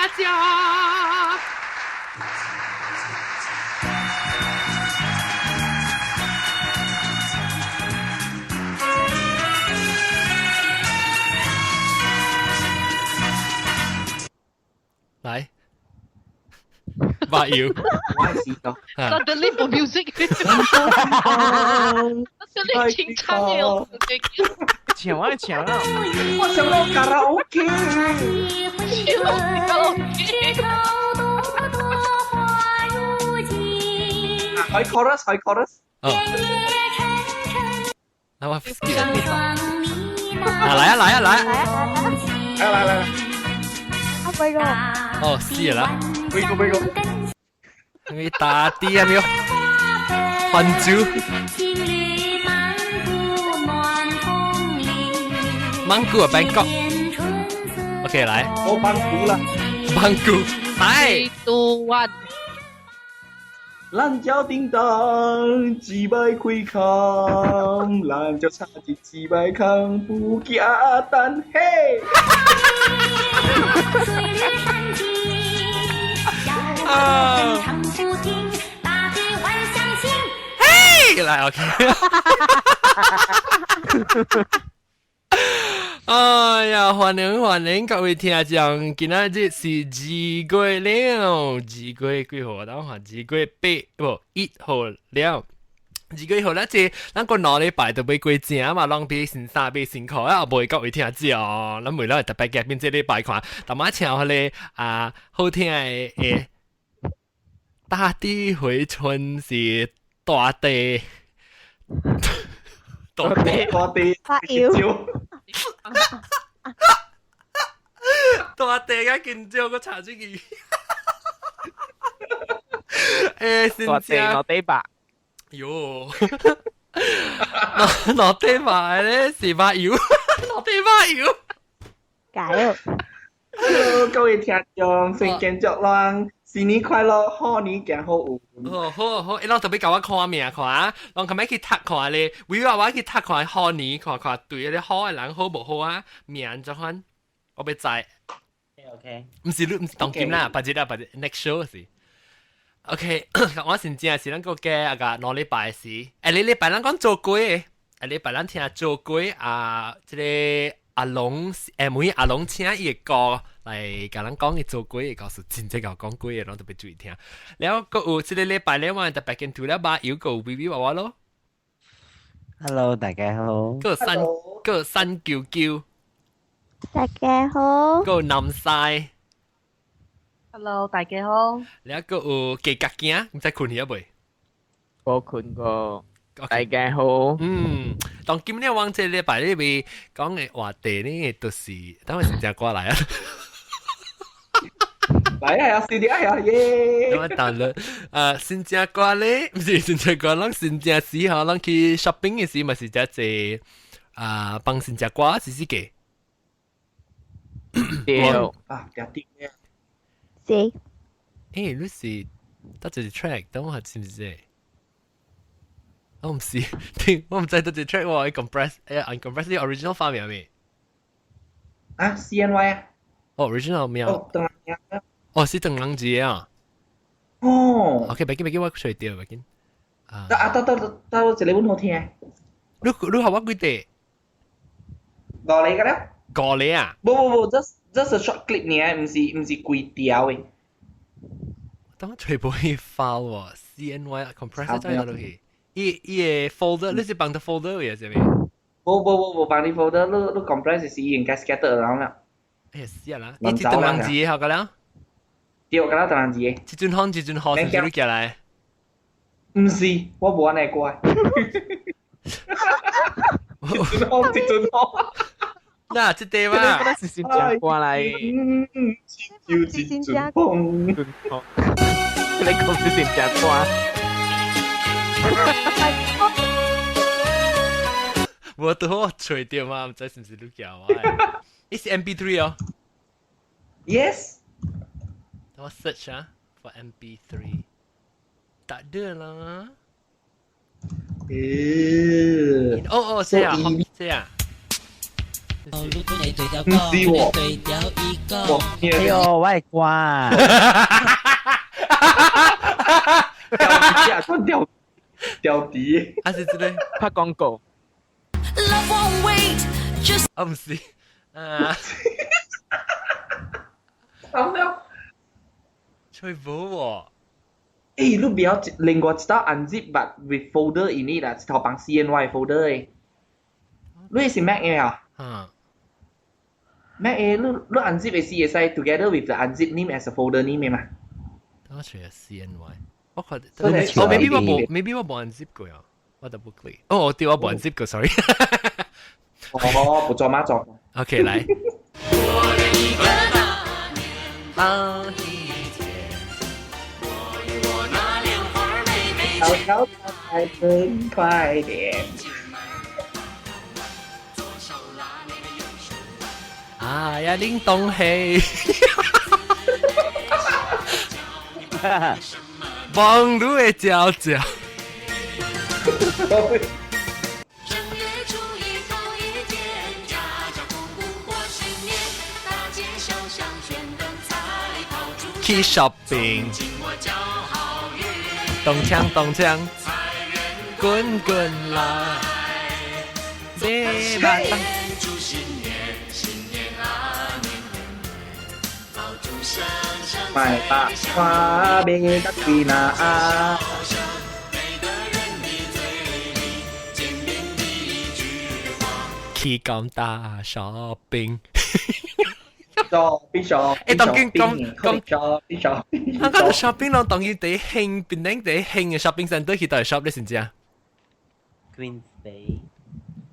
眾。來，巴油，我是個。 Suddenly 冇 music。Suddenly 清唱了。唱啊唱啊！我想到卡拉 OK。卡拉 OK。開 chorus，開 chorus。哦。那我 skip 啊！來啊來啊來啊！來來來。啊，飛個。哦，死啦！飛個飛個。你大啲啊，喵！番薯。曼谷啊，Bangkok。OK，來。我曼谷啦。曼谷，來。 Two one。咱叫叮當，一擺開空，咱就差一一擺空，不簡單，嘿！啊！嘿，來 OK。哎呀，歡迎歡迎各位聽眾，今仔日是2月了，2月幾號？等下2月8號1號了。2月1號咱這咱過2禮拜就欲過正嘛，攏比新衫買新褲啊，袂各位聽眾，咱為了特別夾變這禮拜看，淡仔唱彼个啊好聽的誒，大地回春是大地，大地大地發油。大地較緊張，我查這個。欸，大地落地白。喲，落地白咧是把油，落地白油。加油！ Hello，各位聽眾，新年祝咱新年快樂，虎年行好運。好好好，伊攏特別共我看命看，攏較欲去讀看咧，為我我去讀看虎年，看看對個好的人好無好啊？命怎款？我欲知。 OK。毋是你，毋是當今啦，別日啦，別日 next show 是。OK，我先正是咱國家啊個2禮拜時，欸，你禮拜咱講做鬼，欸，禮拜咱聽做鬼啊，這個阿龍，欸，每阿龍請伊的歌來共咱講伊做鬼的故事，真正𠢕講鬼的，攏特別注意聽。了後閣有這個禮拜咧，我特別跟除了馬友，閣有 B B 娃娃咯。 Hello，大家好。閣有三，閣有三九九。大家好。閣有南西。 Hello，大家好。了閣有雞角囝，毋知睏去啊未？無睏過。大家好。嗯，當今日往這禮拜呢邊講的話題呢，就是等下先正過來啊。來啊，呀，是的啊，耶！我等了，新正歌咧，毋是新正歌，咱新正時吼，咱去 shopping 的時嘛是遮濟啊，放新正歌是是個。對。啊，夾啲咩？是。欸，你是得一個 track，等我是毋是這個？我毋是，聽我毋知得一個 track 我 compress，欸，uncompress 你 original 發名未？啊，CNY 啊。哦，original 名。哦，當然。哦，是鄧人字啊。哦。 OK，別緊別緊，我揣著別緊。啊，到到到一個阮好聽。你你予我幾塊？五個個了。五個啊？無無無，just a short clip 爾，毋是規條的。當我揣無彼 file 喎，CNY compress 在佗落去。伊伊个 folder，你是放佇 folder 位啥物？無無無無放佇 folder，你你 compress 是應該 scatter 了啦。哎死啦！伊是鄧人字的，好個了。對，敢若鄧人字的。這陣風，這陣雨，是毋是你寄來？毋是，我無按呢歌。這陣風，這陣風。嗱，這塊嘛。那是新正歌來。就這陣風。你講是新正歌。我都我揣著嘛，毋知是毋是你寄我的。伊是 MP3 哦。 Yes。等我 search 啊，for MP3。Tak ada lah. 欸哦哦，這樣，這樣。唔是喎，我哎呦，我會掛。掉底掉掉底，啊是這個拍廣告。啊唔是，啊，啱了。吹無喎。誒，你不要另外一道 unzip but with folder in it 啦，一頭放 CNY folder 嘅。你是 Mac 嘅啊？嗯。 Mac 嘅，你 unzip 嘅時會使 together with the unzip name as a folder name 嘅嘛？等我找下 CNY。我看，哦，maybe 我無，maybe 我無 unzip 過啊，我 double click。哦，對，我無 unzip 過，sorry。哦，不做嘛做。 OK，來。悄悄快更快點。哎呀，林東黑，望你的嬌嬌。去 shopping，咚鏘咚鏘，滾滾來，買肉買百花買甲幾若啊？去咁大 shopping。 shopping shopping。欸，當今咁咁 shopping shopping。香港嘅 shopping 攏當今第興，變頂第興嘅 shopping centre 去倒 shop 你知唔知啊？Queens Bay。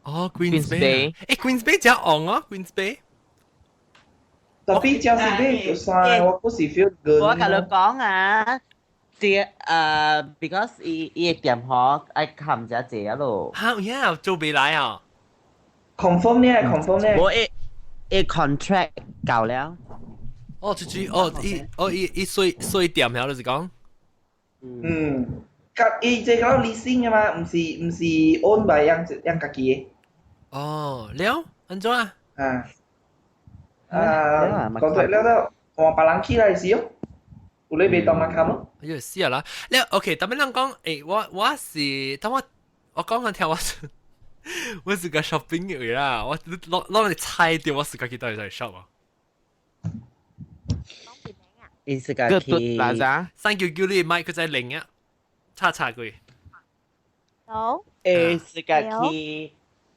哦，Queens Bay。欸，Queens Bay 真旺哦，Queens Bay。特別就是買衫，我嗰時 feel good。我甲你講啊，這because 伊伊個店吼愛冚遮濟啊咯。嚇，有影做未來啊？confirm 呢？confirm 呢？我伊伊 contract 到了。哦，就就哦，伊哦伊伊稅稅店曉就是講。嗯，甲伊這個 leasing 嘅嘛，毋是 own by 樣樣家己嘅。哦，了，按怎啊？啊。啊，講對了了，換別人起來時哦，有你袂當人冚咯。哎呦，死啊啦！了，OK，特別人講，欸，我是，當我講緊聽我。我是個 shopping 嘅啦，我攞攞嚟猜掉我自家去到底在 shop 啊。伊是個去399你買佢在零啊，叉叉佢。好。伊是個去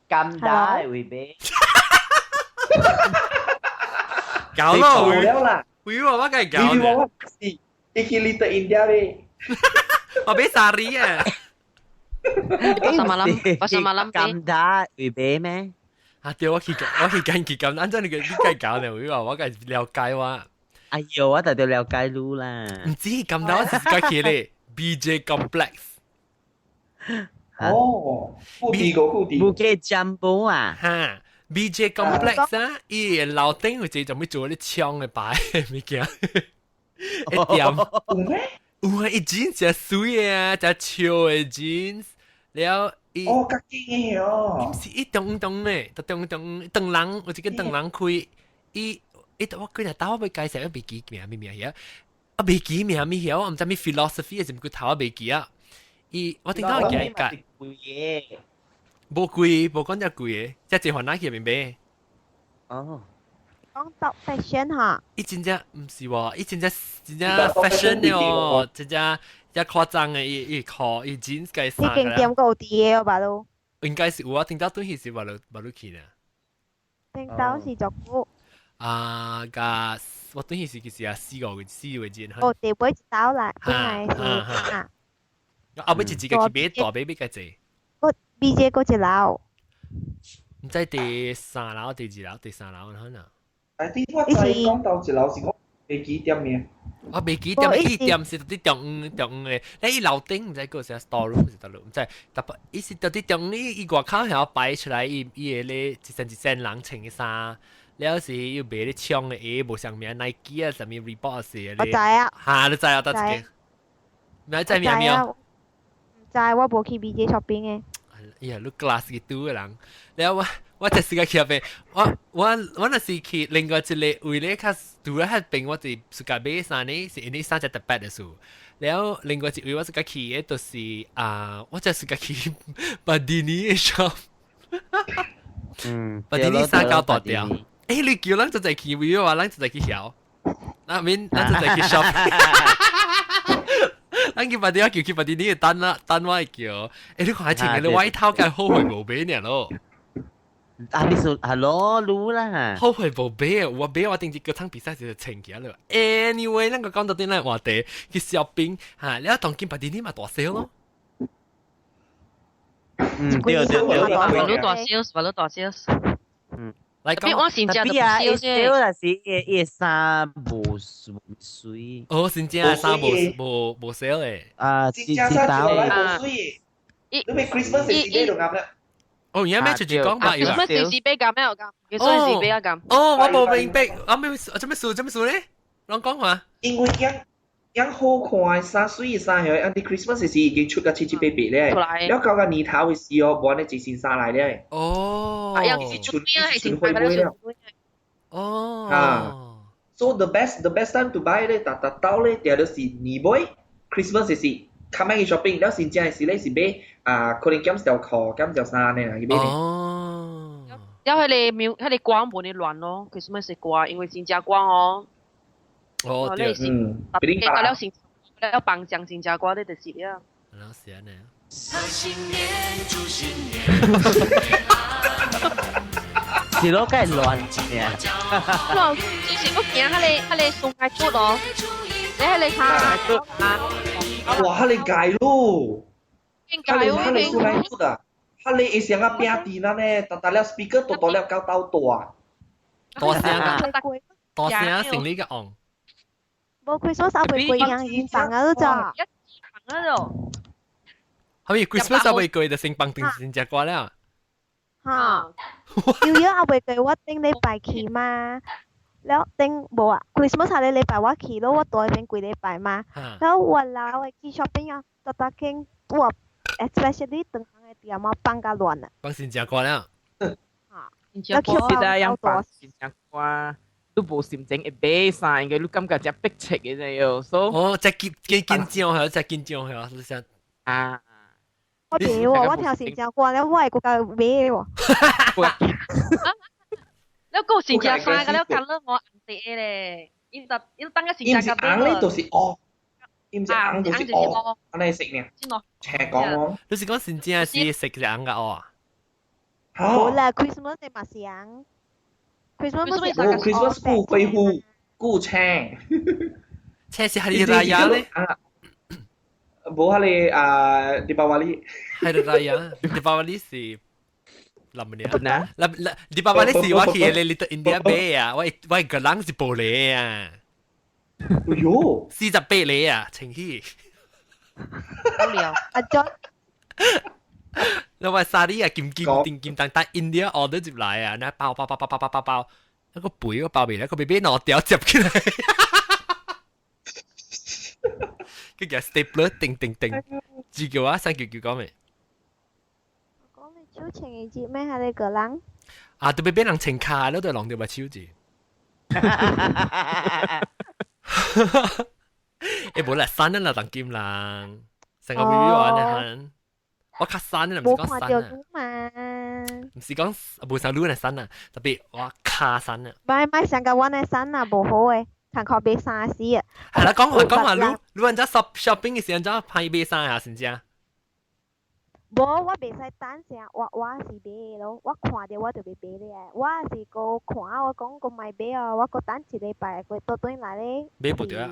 金大位買。搞咯，了啦。喂，我梗係搞呢。我是，你去 Little India 咧。我俾 sorry 啊。 Pasar malam, pasar malam 咁大會買咩？啊對，我去緊去咁，按照你個你計搞呢？我話我計了解我。哎呦，我就對了解路啦。唔知咁大，我是自己去咧。BJ Complex。哦，固定個固定。冇記占卜啊？哈，BJ Complex 啊，伊樓頂有一個做咩做啲槍嘅擺物件，一點。有咩？有啊，伊 jeans 真水啊，真笑的 jeans，了伊哦，較緊的哦，毋是伊中中的，就中中長人有一個長人開，伊伊我幾日兜我欲介紹，我袂記名咩名遐，啊袂記名咩遐，我毋知咩 philosophy 是毋過頭我袂記啊。伊我頂頭記解，貴的，無貴，無講遮貴的，遮濟番仔去入面買。哦。講 top fashion 哈，伊真正毋是喎，伊真正真正 fashion 的哦，真正真誇張的，伊伊褲伊 jeans 嘅衫。你間店夠啲嘅吧都？應該是有啊，頂到轉去是無無落去呢。頂到是足久。啊，加我轉去是其實啊4、5月4月前。哦，地尾一道來，本來是啊。後尾一自己去買大買買較濟。我 BJ 過一樓。毋知第三樓、第二樓、第三樓可能。 I think 我知講到一樓是講飛機店嘅。我袂記店，伊店是佇中央中央的，咧伊樓頂毋知閣啥 store room 是佗落，毋知，特別伊是佇佇中央，伊外口遐擺出來，伊伊個咧一身一身人穿的衫，了是又賣咧槍的鞋，無啥物 Nike 啊，啥物 Reebok 是我知啊。哈，你知啊？佗一間？你知名沒？唔知，我無去 BJ shopping 的。哎呀，你 class 嘅拄的人，了我我就試過去入邊，我若是去另外一個位咧，較除了彼邊我就自家買衫呢，是因為衫只特別的數。然後另外一位我自家去的，就是啊，我就自家去 Padini 的 shop。Padini 衫較大條。欸，你叫咱就在去位話，咱就在去曉。那面咱就在去 shop。咱去 Padini 叫去 Padini 的單啦，單我會叫。欸，你看穿個外套，梗後悔無買呢咯。啊，你說係咯，滷啦。後悔無買，我買我頂次歌唱比賽時就穿起來了。Anyway，咱個講到頂咱話題去 shopping 嚇，你當今 Padini 嘛大 sale 咯。嗯，對對對，話你大 sales，話你大 sales。來講，我先正就啊，sale 但是伊伊衫無水。哦，新正衫無無無 sale 誒。啊，新正衫就來無水。你咪 Christmas 時買就啱啦。哦，而家咩直接講吧？ Christmas 時買咁咩有咁？Christmas 時買咁。哦，我無明白，我咩做咩事做咩事咧？攏講話。因為樣樣好看的衫、水的衫，係按啲 Christmas 時已經出個七七八八咧。了到個年頭的時候，無呢一新衫來咧。哦。啊，是春是春花買了。哦。啊。So the best time to buy 咧，逐逐到咧，定就是年尾 Christmas 時，較賣去 shopping，了真正時咧是買啊，可能減條褲、減條衫呢，去買。哦。了彼个廟，彼個歌無呢亂咯，Christmas 的歌，因為真正歌哦。哦，對。嗯。特別了先，了放將真正歌，你就是了。老師呢？是咯，梗係亂嘅。亂，就是我驚彼個彼個松開骨咯，你彼個卡啊。哇！彼個界咯，彼個彼個松開骨啊，彼個會像啊餅店啊呢，逐逐粒 speaker 逐逐粒夠鬥大。大聲啊！大聲成你個昂。無 Christmas 阿未過樣已經放啊都咋？一放啊咯。係咪 Christmas 阿未過就先放定先食歌了？嚇！要要阿未過我頂禮拜去嘛？了頂無啊，Christmas 下個禮拜我去咯，我住彼邊幾禮拜嘛。了我老會去 shopping 啊，逐逐間哇，especially 長行的店啊，放甲亂啊。放先食歌了。嚇！了去現在樣放先食歌。你無心情會買衫，因為你感覺真逼切嘅啫喲，所以哦，真緊緊緊張係，真緊張係，你想啊？我買喎，我聽新正歌了，我會閣較買喎。你講新正衫個了，較樂我紅地咧，伊就伊等個新正紅咧就是黑，伊毋是紅就是黑，按呢色呢？斜講哦。你是講新正是色是紅甲黑啊？無啦，Christmas 嘛是紅。Christmas 無 Christmas 顧恢復顧青，青是係你拉咧？無係你啊，迪巴瓦利，係拉呀，迪巴瓦利是林乜嘢啊？林林迪巴瓦利是我去你 Little India 買啊，我我個人是玻璃啊。哎喲，48厘啊，清起。好了，阿 John。你話沙啲啊，金金定金當當 India order 入來啊，那包包包包包包包包，那個背個包未咧，個 baby 拿掉接起來，佢叫 stapler 定定定，字叫啊，三叫叫講未？講你手穿的字咩？係你個人？啊，特別俾人穿卡，你都弄到把手字。欸，無啦，散啦，當金人，成個 baby 玩啊！我較散啊，毋是講散啊。毋是講無啥女來散啊，特別我跤散啊。莫莫上個我的散啊，無好的，參考買衫死啊。係啦，講話講話，你你按怎 shopping 的時陣怎派買衫啊？是正？無，我袂使等啥，我我是買的咯。我看著我就欲買咧。我是閣看我講閣莫買哦，我閣等一禮拜，閣倒轉來咧。買無著啊？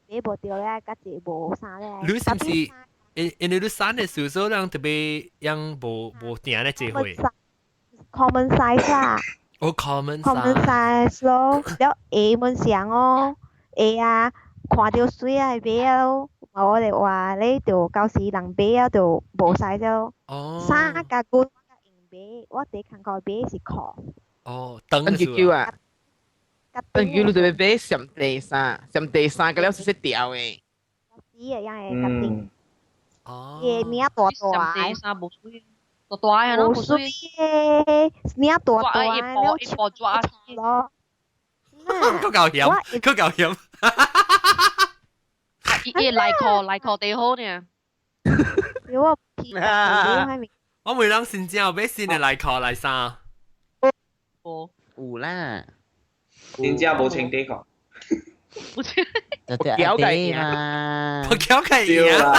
買無著咧，較濟無衫咧。你是毋是？因為你衫的時候，人特別樣無無定咧這會。 Common size 啦。哦，common common size 咯，了鞋們上哦，鞋啊，看著媠啊買啊咯。我哋話你就到時人買啊就無使了。哦。衫佮褲我較用買，我第工課買是褲。哦，等叫啊！等叫你就欲買上地衫，上地衫個了是識掉的。死的樣會決定。哦。伊的名大大的。衫無媠，大大的喏，無媠的。領大大，一波一波抓咯。佢夠險，佢夠險。伊內褲內褲地好呢。我我每人先正有買新的內褲內衫。無有啦，真正無穿底褲。無穿。我繳計嘛，我繳計啊！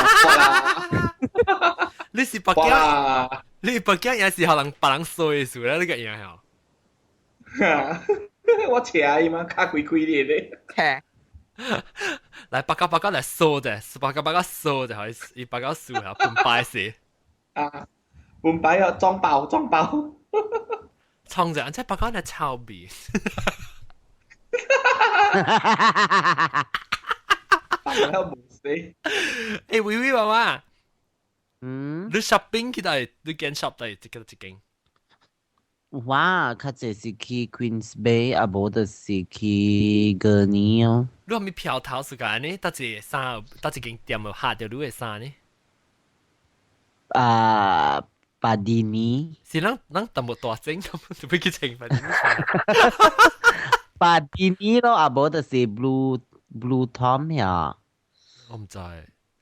你是白繳，你白繳也是可能別人衰的事啦，你個樣吼。我扯伊嘛，較開開啲咧。扯。來白膠白膠來掃者，白膠白膠掃者，係伊白膠掃下半擺死。啊，半擺啊，裝爆裝爆。創者，這白膠來臭味。白膠無死。欸，微微媽媽，嗯，你 shopping 去佗，你間 shop 佗，一個一間？我較濟是去 Queens Bay，啊無就是去 Gurney 哦。你有咪票頭時間呢？佗一個衫，佗一間店有嚇著你的衫呢？啊，巴迪尼。是咱咱淡薄大整，就欲去穿巴迪尼衫。巴迪尼咯，啊無就是 Blue Tom 呀。我毋知。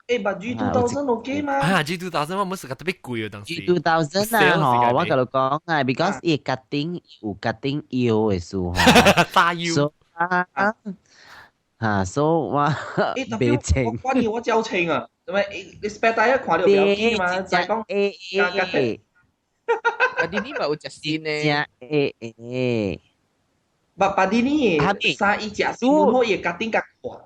欸，but G2000 OK 嘛？啊，G2000 我冇時間特別貴啊，當時。 G2000 啊，吼，我共你講啊，because 伊 cutting 有 cutting 腰的事吼。大腰。啊啊，所以我袂穿。我關鍵我照穿啊，係咪？你 spare 大一看到不要緊嘛，就係講欸欸。巴迪尼咪有食線呢？欸欸。巴巴迪尼衫伊食線，好伊 cutting 較闊。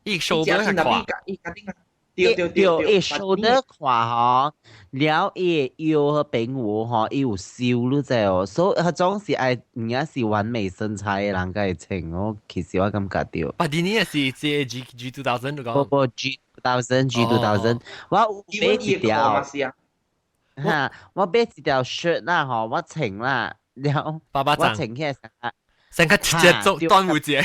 伊 shoulder 較闊。伊 cutting 較。對對對，伊 shoulder 闊吼，了伊的腰和邊有吼，伊有收你知哦，所以彼種是愛有影是完美身材的人才會穿哦。其實我感覺著。巴迪尼是這 G2000 你講？無無 G2000 G2000，我有買一條。哈，我買一條 shirt 啦吼，我穿啦，了爸爸我穿起來成個直接做端午節。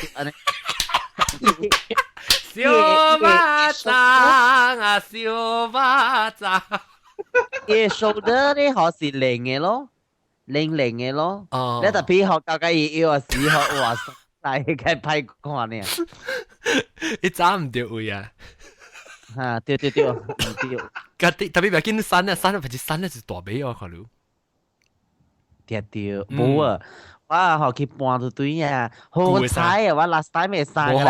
小巴掌啊，小巴掌！伊 shoulder 咧，嗬是靚嘅咯，靚靚嘅咯。哦，你特別學教嘅伊腰啊，時學哇，大嘅歹看呢。你斬毋著位啊！哈，對對對，毋對。特別特別緊衫啊，衫啊，不是衫啊，是大碼哦，看你。對對，無啊。我吼去搬就對啊，好彩啊！我 last time 的衫個無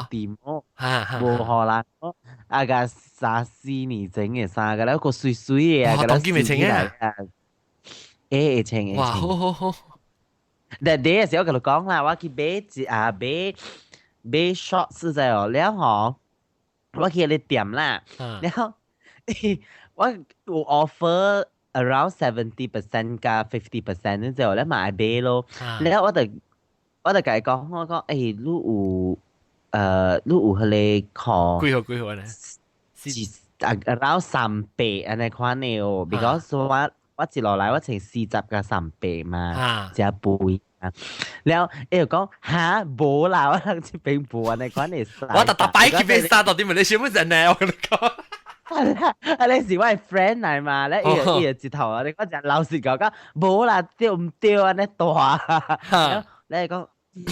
掂哦，無予人哦，啊個三四年前的衫個了個媠媠的啊，個當今會穿啊？會會穿會穿。哇，好好好！但第一時我共你講啦，我去買一啊買買 shorts 在哦，了吼，我去彼個店啦，了我有 offer around 70% 加 50% 之後咧嘛愛買咯，了我就我就共伊講，我講欸，你有你有彼個褲幾號幾號呢？是啊，around 三百按呢款的哦，because 我我一路來我穿40加300嘛，誠肥啊。了伊就講哈無啦，我人這邊無按呢款的衫。我逐逐擺去買衫，到底問你啥物人呢？我共你講。啊！你是我的 friend 來嘛？咧伊伊就一頭啊！你講誠老實講，講無啦，對毋對按呢大。你講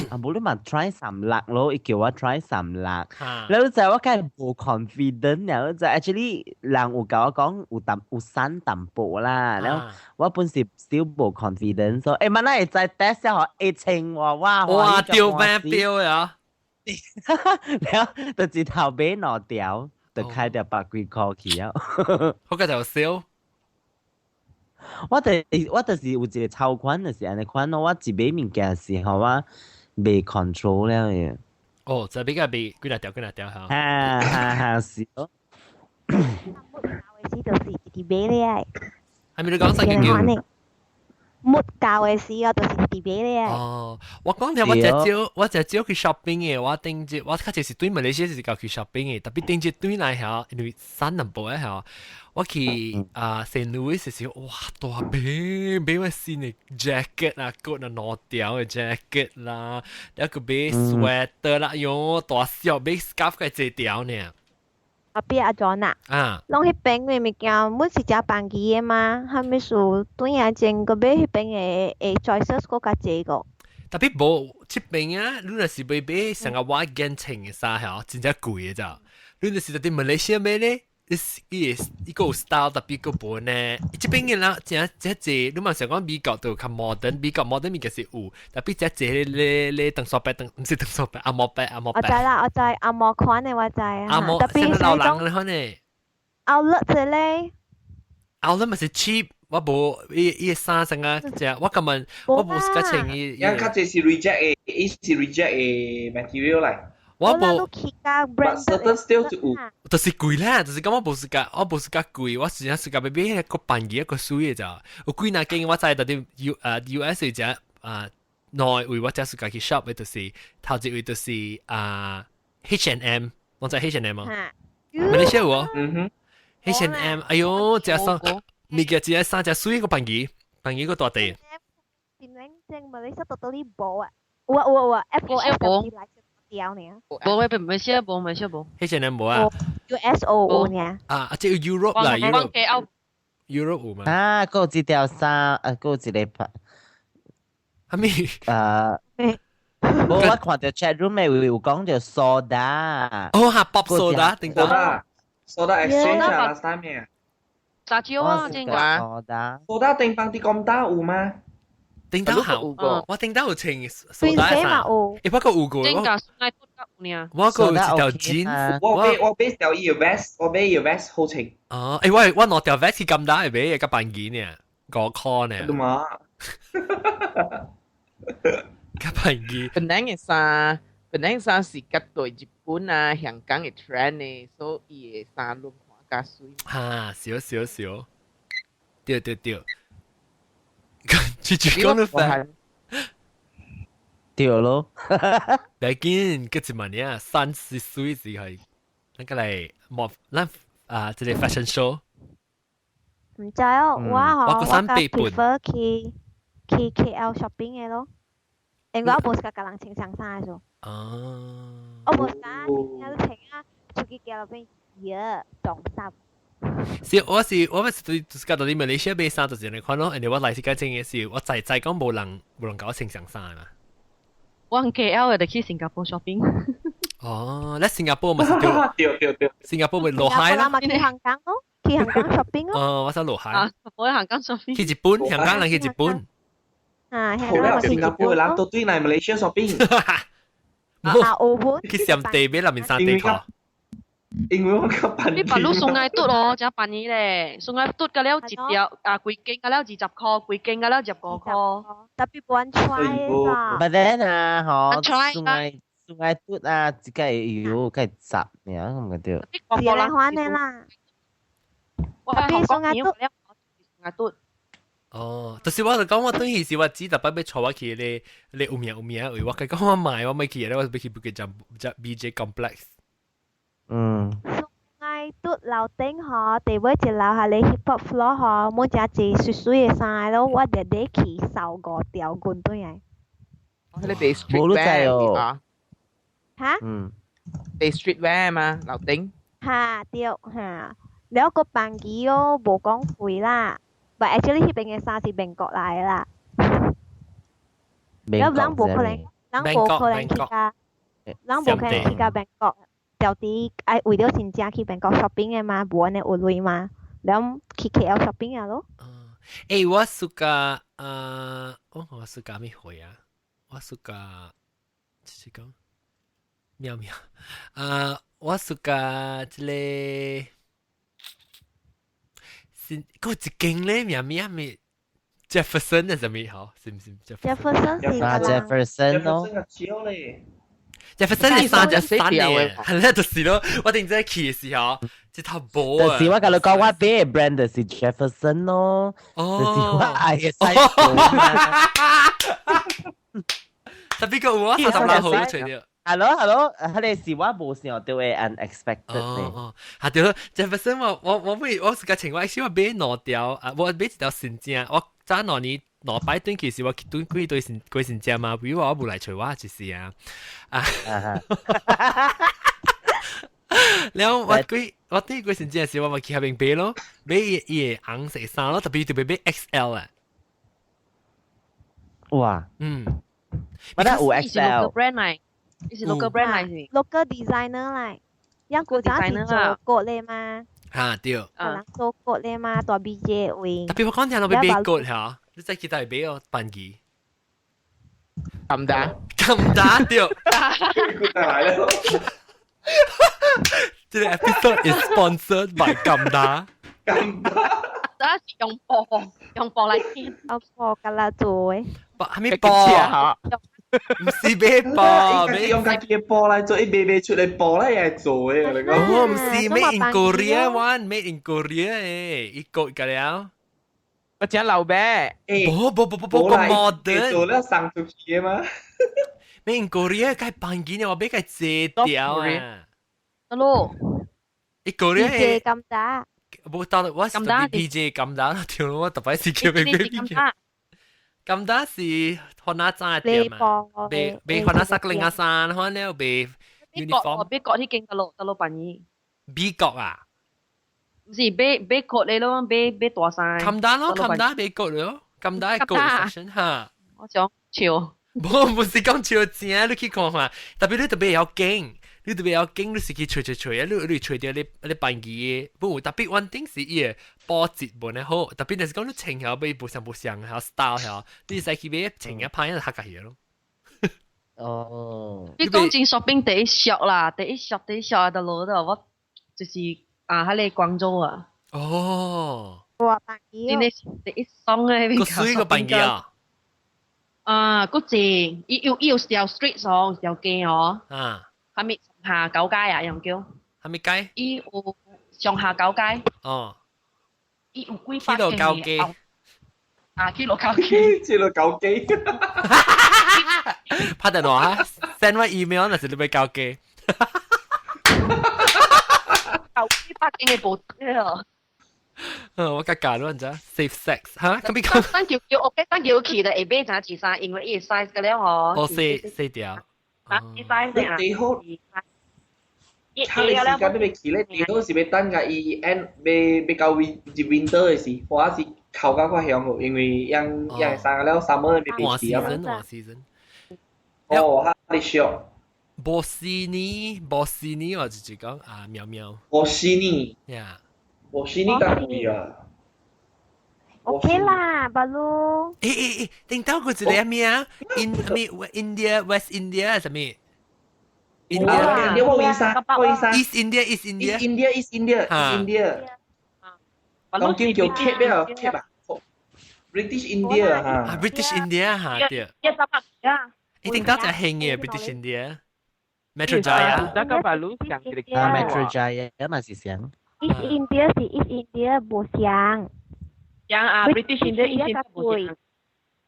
啊，無你嘛 try 三六咯，伊叫我 try 三六。你知我梗係無 confident 了，就 actually 人有共我講有淡有瘦淡薄啦。然後我本是 still 無 confident，所以欸，萬咱會知 test 下會穿我哇哇丟咩標呀？然後就一頭買兩條。就開掉百幾箍去啊！好個就燒。我就我就是有一個超款，就是按呢款咯。我一買物件時候，我袂 control 了嘅。哦，就比較袂幾若條幾若條嚇。哈哈哈，是咯。沒教的時就是直直買咧。係咪你講啥叫叫？沒教的時我就是直買咧。哦，我講聽我隻少，我隻少去 shopping 嘅，我頂日我較濟是對馬來西亞是較去 shopping 嘅，特別頂日對來嚇，因為三南部嘅嚇，我去啊聖路易時時，哇大買買我新的 jacket 啊，coat 啊兩條的 jacket 啦，抑閣買 sweater 啦，喲大小買 scarf 閣濟條呢。後壁阿 John 啊，攏彼邊的物件，阮是食便宜的嘛，啥物事對啊前閣買彼邊的 choices 閣較濟個。特別無這邊啊，你若是欲買像個我眼穿的衫吼，真正貴的咋？你若是佇馬來西亞買咧，伊伊個有 style 特別個無呢？這邊的人真真濟，你嘛想講美國都較 modern，美國 modern 物件是有，特別這濟咧咧長沙白長，毋是長沙白，紅毛白紅毛白。我知啦，我知紅毛款的我知啊。紅毛，特別老人咧款的。 Outlet 咧。 Outlet 嘛是 cheap。我無伊伊的衫成啊，只我根本我無是較穿伊。因較濟是 reject 的，伊是 reject 的 material 來。我無。 But certain still 就有。就是貴啦，就是感覺無是較，我無是較貴，我是是較欲買個便宜一個水的咋。有幾若間我知到底 U US 只啊，內位我只是家去 shop 的，就是頭一位就是啊 H&M，我知 H&M 啊。馬來西亞有哦。嗯哼。 H&M，哎喲，隻衫。物件只衫隻水個便宜，便宜個大地。點樣正馬來西亞 totally 無啊？有啊有啊有啊，F O F 來掉呢。無咩？馬來西亞無，馬來西亞無。 H&M 無啊？U S O 有呢。啊，這個 Europe 啦，Europe。Europe 有嘛？啊，閣有一條衫，啊，閣有一個牌。啥物？啊。無，我看到 chat room 的有講著 soda。哦哈，pop soda，頂到。 soda exchange 啊，last time 嘅。雜椒啊，真個。蘇打頂放啲咁大有嗎？頂到有個，我頂到有穿蘇打衫。欸，不過有個。真㗎，愛嘟得呢。我個有一條 jeans，我買條伊個 vest，我買伊個 vest 好穿。哦，欸，我兩條 vest 去咁大買個便宜呢，5塊呢。對嘛？較便宜。本來嘅衫，本來衫是佮對日本啊、香港嘅 trend 呢，所以伊嘅衫攏看較媠。哈，少少少，對對對。直接講得快。對咯。別緊，佢一萬年30歲時係，那個嚟莫咱啊，這個 fashion show。毋知哦，我吼我較 prefer 去 KL shopping 的咯，因為我無喜歡共人穿相衫的時候。哦。我無喜歡真正穿啊，出去街路邊耶撞衫。是，我是我咪是對，就是講到你馬來西亞買衫就是按呢款咯，因為我來是講真嘅是，我在在講無人無人共我穿相衫嘛。我 KL 的就去新加坡 shopping。哦，你新加坡嘛是對，對對對，新加坡咪落海啦。去香港咯，去香港 shopping 咯。哦，我想落海。啊，我去香港 shopping。去日本，香港人去日本。啊，好啦，新加坡人都對來馬來西亞 shopping。啊，澳門。去上地買內面衫底褲。因為我較便宜。你白鷺 Sungai Tut 咯，真便宜咧。Sungai Tut 個了一條啊，規間個了20塊，規間個了25塊。特別無人 try 啦。 But then 啊，嗬，Sungai Sungai Tut 啊，這個有個雜爾咁個對。是來還的啦。特別 Sungai Tut。Sungai Tut。哦，就是我就講我等於是我只特別欲帶我去咧，咧有名有名位，我講我買我欲去咧，我欲去 Bukit BJ Complex。嗯。 Sungai Tut 樓頂嗬，地尾一樓下咧 hip hop floor 嗬，每隻一水水的衫咯，我日日去掃五條滾轉來。嗰啲賣 streetwear 啊？嚇？嗯。賣 streetwear 嘛，樓頂。嚇對嚇，了個便宜哦，無講貴啦。But actually 彼邊的衫是美國來的啦。了人無可能，人無可能去甲，人無可能去甲美國。就佇愛為了真正去美國 shopping 的嘛，無按呢有鐳嘛，了去 KL shopping 啊咯。欸，我 suka 啊，我 suka 咩貨啊？我 suka 就是講喵喵啊，我 suka 這個是閣一間咧，名名咩？Jefferson 係啥物？吼，是毋是？Jefferson 是啊，Jefferson 咯。 Jefferson 係三隻三嘅，係咧就是咯。我頂次去嘅時候，這頭無啊。就是我共你講，我買的 brand 就是 Jefferson 咯，就是我愛的 size。特別個有啊，36號除掉。係咯係咯，彼個是我無想到的 unexpected 哦哦，係對咯，Jefferson 我我我買我是個情況，是我買兩條啊，我買一條新正，我早兩年兩擺轉去時，我去轉幾對新幾新正嘛，比如我無來揣我就是啊啊，然後我幾我第一個先真係是我咪去下邊買咯，買伊伊個紅色衫咯，特別特別買 XL 啊。哇，我得有 XL。 brand 嚟，伊是 local brand 嚟是 local designer 嚟，因古早是做國咧嘛。嚇對。人做國咧嘛，大 BJ 位。特別我講聽落買買國嚇，你再其他買哦，辦機。咁打？咁打對。來了。這個 episode is sponsored by 咁打。咁打。打是用布，用布來編。我布㗎啦做嘅。係咪布？唔是買布，買用家己嘅布來做，伊賣賣出嚟布咧也係做嘅。你講。哦，唔是 made in Korea one，made in Korea 誒，一個個了。我講老咩？不不不不不，個 modern 做了送出去嘅嘛。 Made in Korea 該辦件我俾佢借掉啊。得咯。一 Korea 咁打。冇到我是 PJ 咁打，條我特別是叫佢俾 PJ。咁打是看哪盞店啊？俾俾看哪衫另外衫，看了俾 uniform。俾國啲勁得咯，得咯辦嘢。美國啊？唔是買買國你咯，買買大衫。冚打咯，冚打美國咯，冚打係國 fashion 嚇。我想笑。冇，唔是講笑正，你去看看，特別你特別有勁。你特別有勁，你是去吹吹吹啊！你你吹掉你你辦機嘅，不特別穩定是伊個波折無呢好，特別就是講你穿起買無相無相，還 style 嚇，你使去買穿一拍一就較個咯。哦，你講真 shopping 第一俗啦，第一俗第一俗啊，就攞到我就是啊，喺你廣州啊。哦。哇，辦機。真係第一爽嘅。個水個辦機啊！啊，個正，伊有伊有條 street 哦，條街哦。啊。係咪上下九街啊？又叫？係咪街？伊有上下九街。哦。伊有幾百間九街。啊，去落九街。去落九街。拍電話，send 我 email，那是你要交機。九幾百間嘅部哦。嗯，我較教你知 safe sex 嚇，咁邊講？等叫叫 OK，等叫去就會買陣一衫，因為伊 size 個了吼。哦，細細條。啊，伊 size 啊。地好，他哋時間都未去咧，地好是要等個伊 end 要要到 winter 嘅時，或者是頭較較香因為樣樣衫個了 summer 未被去啊嘛。換 season，哦，哈，你笑。波斯尼，波斯尼，我就是講啊，喵喵。波斯尼。呀。波斯尼較貴啊。 OK 啦，巴魯。誒誒誒，頂到個一個咩啊？In 咩 India West India 什麼？India India 我醫生，我醫生。 East India East India East India East India East India。當今叫 Cape 啊，Cape 啊，British India 嚇。 British India 嚇對。一十八啊。一定到就興嘅 British India。Metro Jaya。那個巴魯上啊，Metro Jaya 嘛是上。 East India 是 East India 無相。像啊，British India 以前無相。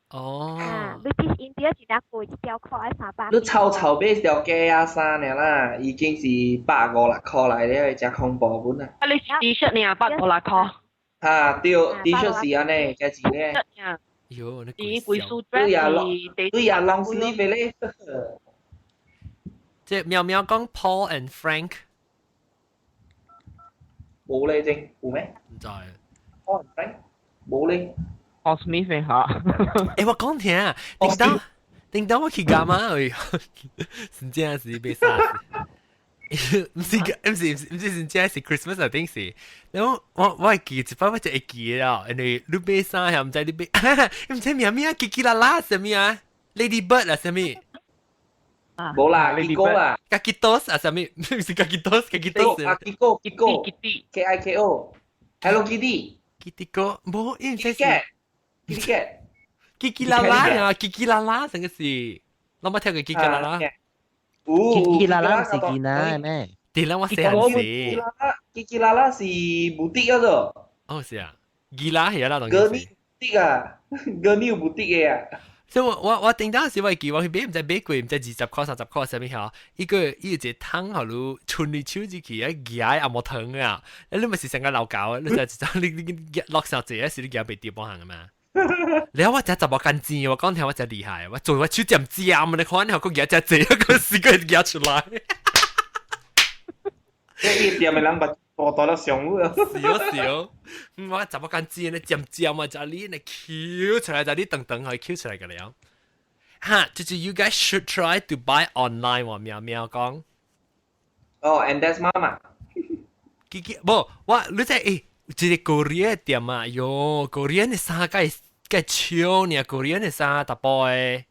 哦。啊，British India 一條貴，一條褲愛300。你臭臭買條街仔衫爾啦，已經是156塊來了，真恐怖本啊！啊，你 T 恤爾156塊。哈，對，T 恤是按呢，價錢咧。喲，你貴數對啊，long 對啊，long sleeve 咧。即係喵喵講 Paul and Frank。冇咧，正有咩？唔知。 Paul and Frank 冇咧。 Paul Smith 嚇。誒，我講聽啊，叮當叮當我去幹嘛？哎，真正是被殺死。唔是唔是唔是真正是 Christmas 啊，定是。然後我我會記一擺我就會記了，因為你買衫又唔知你買，唔知名咩啊，叽叽啦啦什麼啊，Lady Bird 啊什麼。冇啦，Kiko 啦， Kakitos 啊，什麼？唔是 Kakitos，Kakitos 啊，Kiko Kiko K I K O，Hello Kitty。 Kitty 哥，冇，因為 Kitty Cat，Kitty Cat，叽叽啦啦啊，叽叽啦啦，成個是，我冇聽過叽叽啦啦。叽叽啦啦唔是見啊咩？對啦，我細漢時。叽叽啦啦是無敵嗰度。哦，是啊，叽啦係啦，當歌你無敵啊，歌你有無敵嘅啊。所以我我我頂當時我記我去買唔知買貴唔知20塊30塊啥物嚇，伊個伊有一個湯予你伸你手入去啊，夾阿毛糖啊，你咪是成個老狗，你就一你你落上濟時你夾袂掉半項嘛。然後我真就無乾淨，我講聽我真厲害，我做我手尖尖，你看你個夾真濟，個死個夾出來。你店的人捌我到了上午啊！少少，我怎麼間知呢？尖尖啊，就你呢 Q 出來，就你等等可以 Q 出來個了。哈，就是 you guys should try to buy online 喎，喵喵講。哦，and that's 媽媽。記記，無，我你知誒，這個 Korea 店啊，喲，Korean 的衫該該超呢，Korean 的衫查埔的，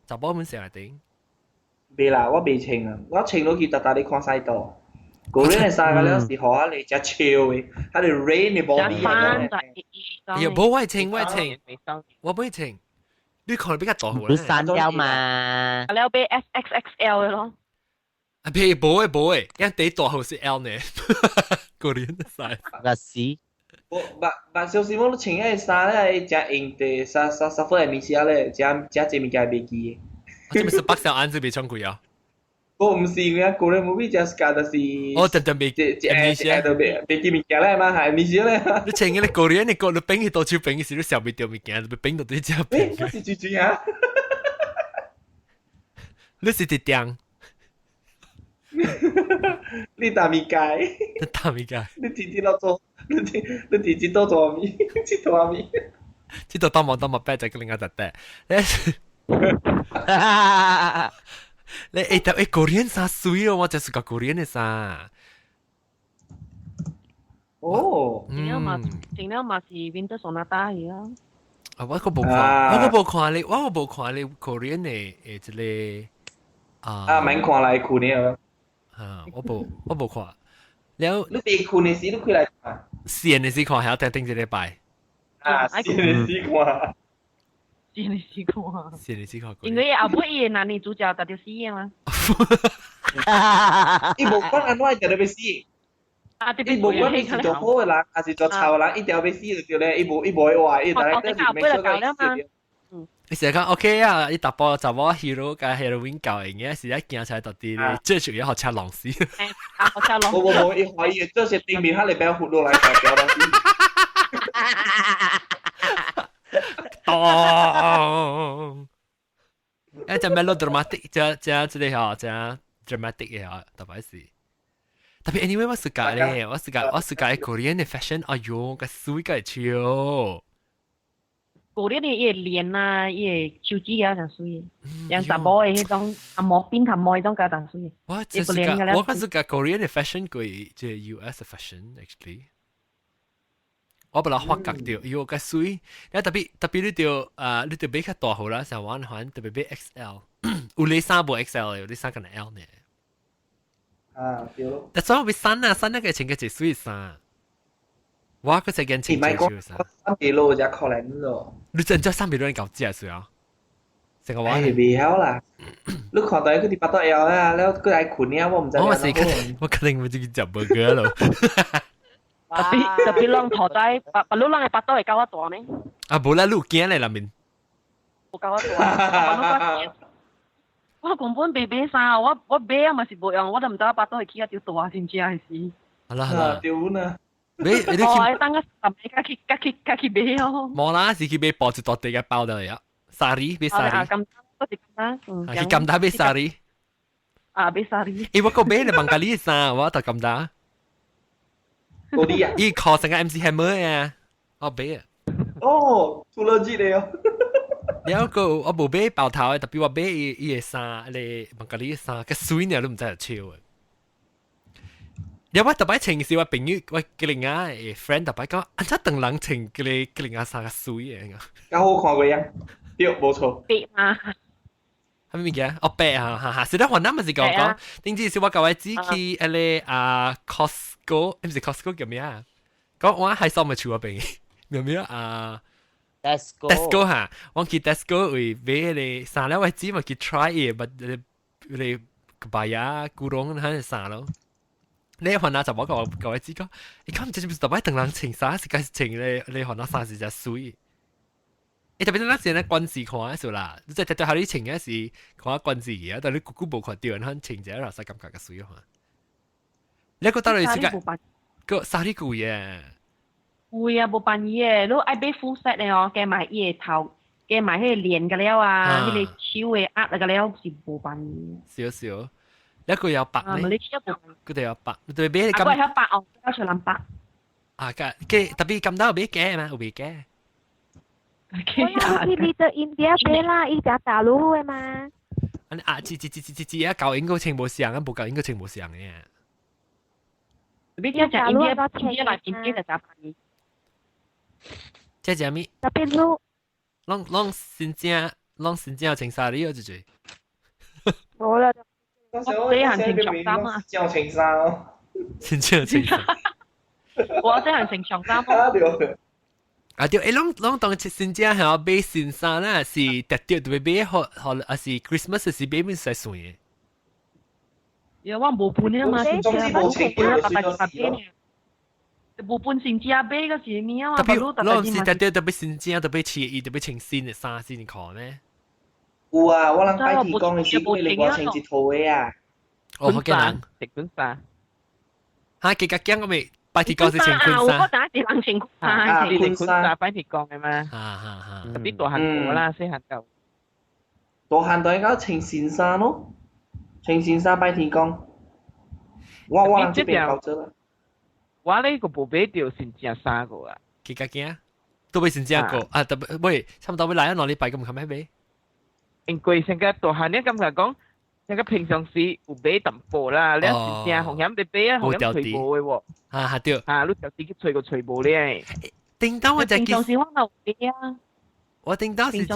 查埔本成頂。未啦，我未穿啊，我穿落去逐逐你看使到。Korean 的衫個了是好啊，你只超的，它係 rain 的 body 啊。哎呀，無我穿，我穿，我不會穿。你看比較大號你刪掉嘛？了買 S X X L 的咯。啊，別無的無的，因第大號是 L 呢。Korean 的 size。個 C。我捌捌小時我穿個衫咧，誠用的，啥啥啥款的物件咧，誠誠濟物件袂記。這不是北小安子袂穿貴啊？我毋是因為個人 movie 誠 suka 就是。哦，特特袂這這這袂袂記物件咧嘛，係物件咧。你穿個 Korean 的歌，你變去到手變時，你想袂到物件，你變到對只變。我是豬豬啊！你是佇店？你大物件？你大物件？你直直落做，你你直直倒做物，這大物。這度當望當望白就另外一塊。你欸，但欸，Korean 衫水哦，我就是個 Korean 的衫。哦，盡了嘛，盡了嘛是 Winter Sonata 去啊。啊，我個無看，我個無看你，我個無看你 Korean 的誒，這個啊。啊，免看來困的啊，我無我無看。了，你佇睏的時你開來看。線的時看，還要等頂一禮拜。啊，線的時看。線的時看。線的時看。因為後尾伊個男女主角就就死的嘛。伊無管按怎，伊就欲死。啊，伊無管你是做好的人，還是做臭的人，一定要死就對咧。伊無伊無會活，伊大概就是沒說到死。你成日講 OK 啊，伊查埔查某 hero 佮 heroine 夠用嘅，是一行出來到底最主要學車龍死。啊，學車龍。無無無，伊懷疑這是頂面，他會變活落來代表東西。當，一隻 melodramatic，這這這個吼，這 dramatic 嘅吼，特別是。特別 anyway 我 suka 咧，我 suka 我 suka Korean 的 fashion，哎喲，個水個超。 Korean 的伊個臉啊，伊個手指啊，誠媠，像查某的彼種啊毛邊頭毛彼種較誠媠。我真 suka，我較 suka Korean 的 fashion 過這 US 的 fashion actually。我本來發覺到，喲個媠，你特別特別你著啊，你著買較大號啦，像我款特別買 XL，有你衫無 XL，有你衫可能 L 呢。啊，對咯。但所以我衫啊，衫那個穿個一媠衫，我個才見穿穿衫。三比路就可能咯。你真正三比路人搞食水啊？成個話。哎，袂曉啦。你看到佢佇腹肚枵啊，了閣愛睏啊，我毋知。我是肯定，我肯定會去食 burger 咯。特別特別攏塗在，別別你人的腹肚會夠我大呢？啊，無啦，你有驚咧，內面。無夠我大。我根本袂買衫，我我買啊嘛是無用，我都毋知我腹肚會起啊著大，真正是。好啦好啦。對啦。買你去。我等個十個較去較去較去買哦。無啦，是去買包一大袋個包的呀，紗買紗。啊，咁都是咁單。去金打買紗。啊，買紗。欸，我閣買咧孟加里衫，我到金打。嗰啲啊！伊靠成個 MC Hammer 啊，我買啊。哦，出了這個哦。了個我無買包頭的，特別我買伊伊個衫，咧孟加里衫，較媠呢，你毋知會笑的。了我特擺穿時，我朋友我吉另外個 friend 特擺講，按怎當人穿吉個吉另外衫較媠的？較好看過樣，對，無錯。白嘛？啥物物件？哦，白啊，哈哈！是咧，雲南咪是講講，頂次是我舊位子去迄個啊 Costco，毋是 Costco 叫咩啊？講我喺上咪厝嗰邊，明唔明啊？ Tesco Tesco 哈，我去 Tesco 為買迄個衫了，我姊咪去 try 伊，but 你白呀古龍喺度衫咯。你雲南就冇個舊位子講，你講唔知是唔是特別等人穿衫，是該穿你你雲南衫是隻媠。欸，特別咱時咧關視看的時啦，你在對下你穿嘅是看關視嘅，但你久久無看到，咱穿者啦，使感覺較媠看。你個到底是個個紗哩貴耶？貴啊，無便宜的，你愛買 full set 的哦，加埋伊個頭，加埋彼個臉個了啊，彼個手的壓個了是無便宜。少少，一個有白呢，佢哋有白，對買咁。啊，個係白哦，有出藍白。啊，個嘅特別咁多有買假嘛，有買假。我去 Little India 買啦，伊只大陸的嘛。啊，知知知知知知啊，舊應該全部上啊，無舊應該全部上嘅。你只只 India India 來 India 就雜牌。這隻咩？特別滷。攏攏新正，攏新正穿衫哩哦，這隻。無啦。我細漢穿長衫啊。正穿衫哦。新正穿衫。我細漢穿長衫。啊對。啊對，欸，攏攏當新正係買新衫啦，是特特特別買好好，還是 Christmas 是買咩使算嘅？有我無本啊嘛，總之無錢就白白買呢。無本新正買個是咩啊嘛？特別攏是特特特別新正，特別似伊特別穿新的衫先看咩？有啊，我人拜天公的時，佢嚟我穿一套的啊。哦，好嘅人，食本衫。嚇，佢家驚我未？拜天公是穿坤衫。我第一人穿坤衫，你哋坤衫拜天公嘅嘛？哈哈哈。特別大漢個啦，細漢就。大漢就應該穿新衫咯，穿新衫拜天公。我我人這邊搞做啦。我呢個無買到新正衫個啊。佢家驚，都買新正個啊！特別喂，差唔多要來啊，兩禮拜咁唔肯買。因為成個大漢你感覺講，成個平常時有買淡薄啦，你新正風險得買啊，風險揣無的喎。啊哈對。啊，你就自己揣個揣無咧。頂當我就平常時我有買啊。我頂當是只，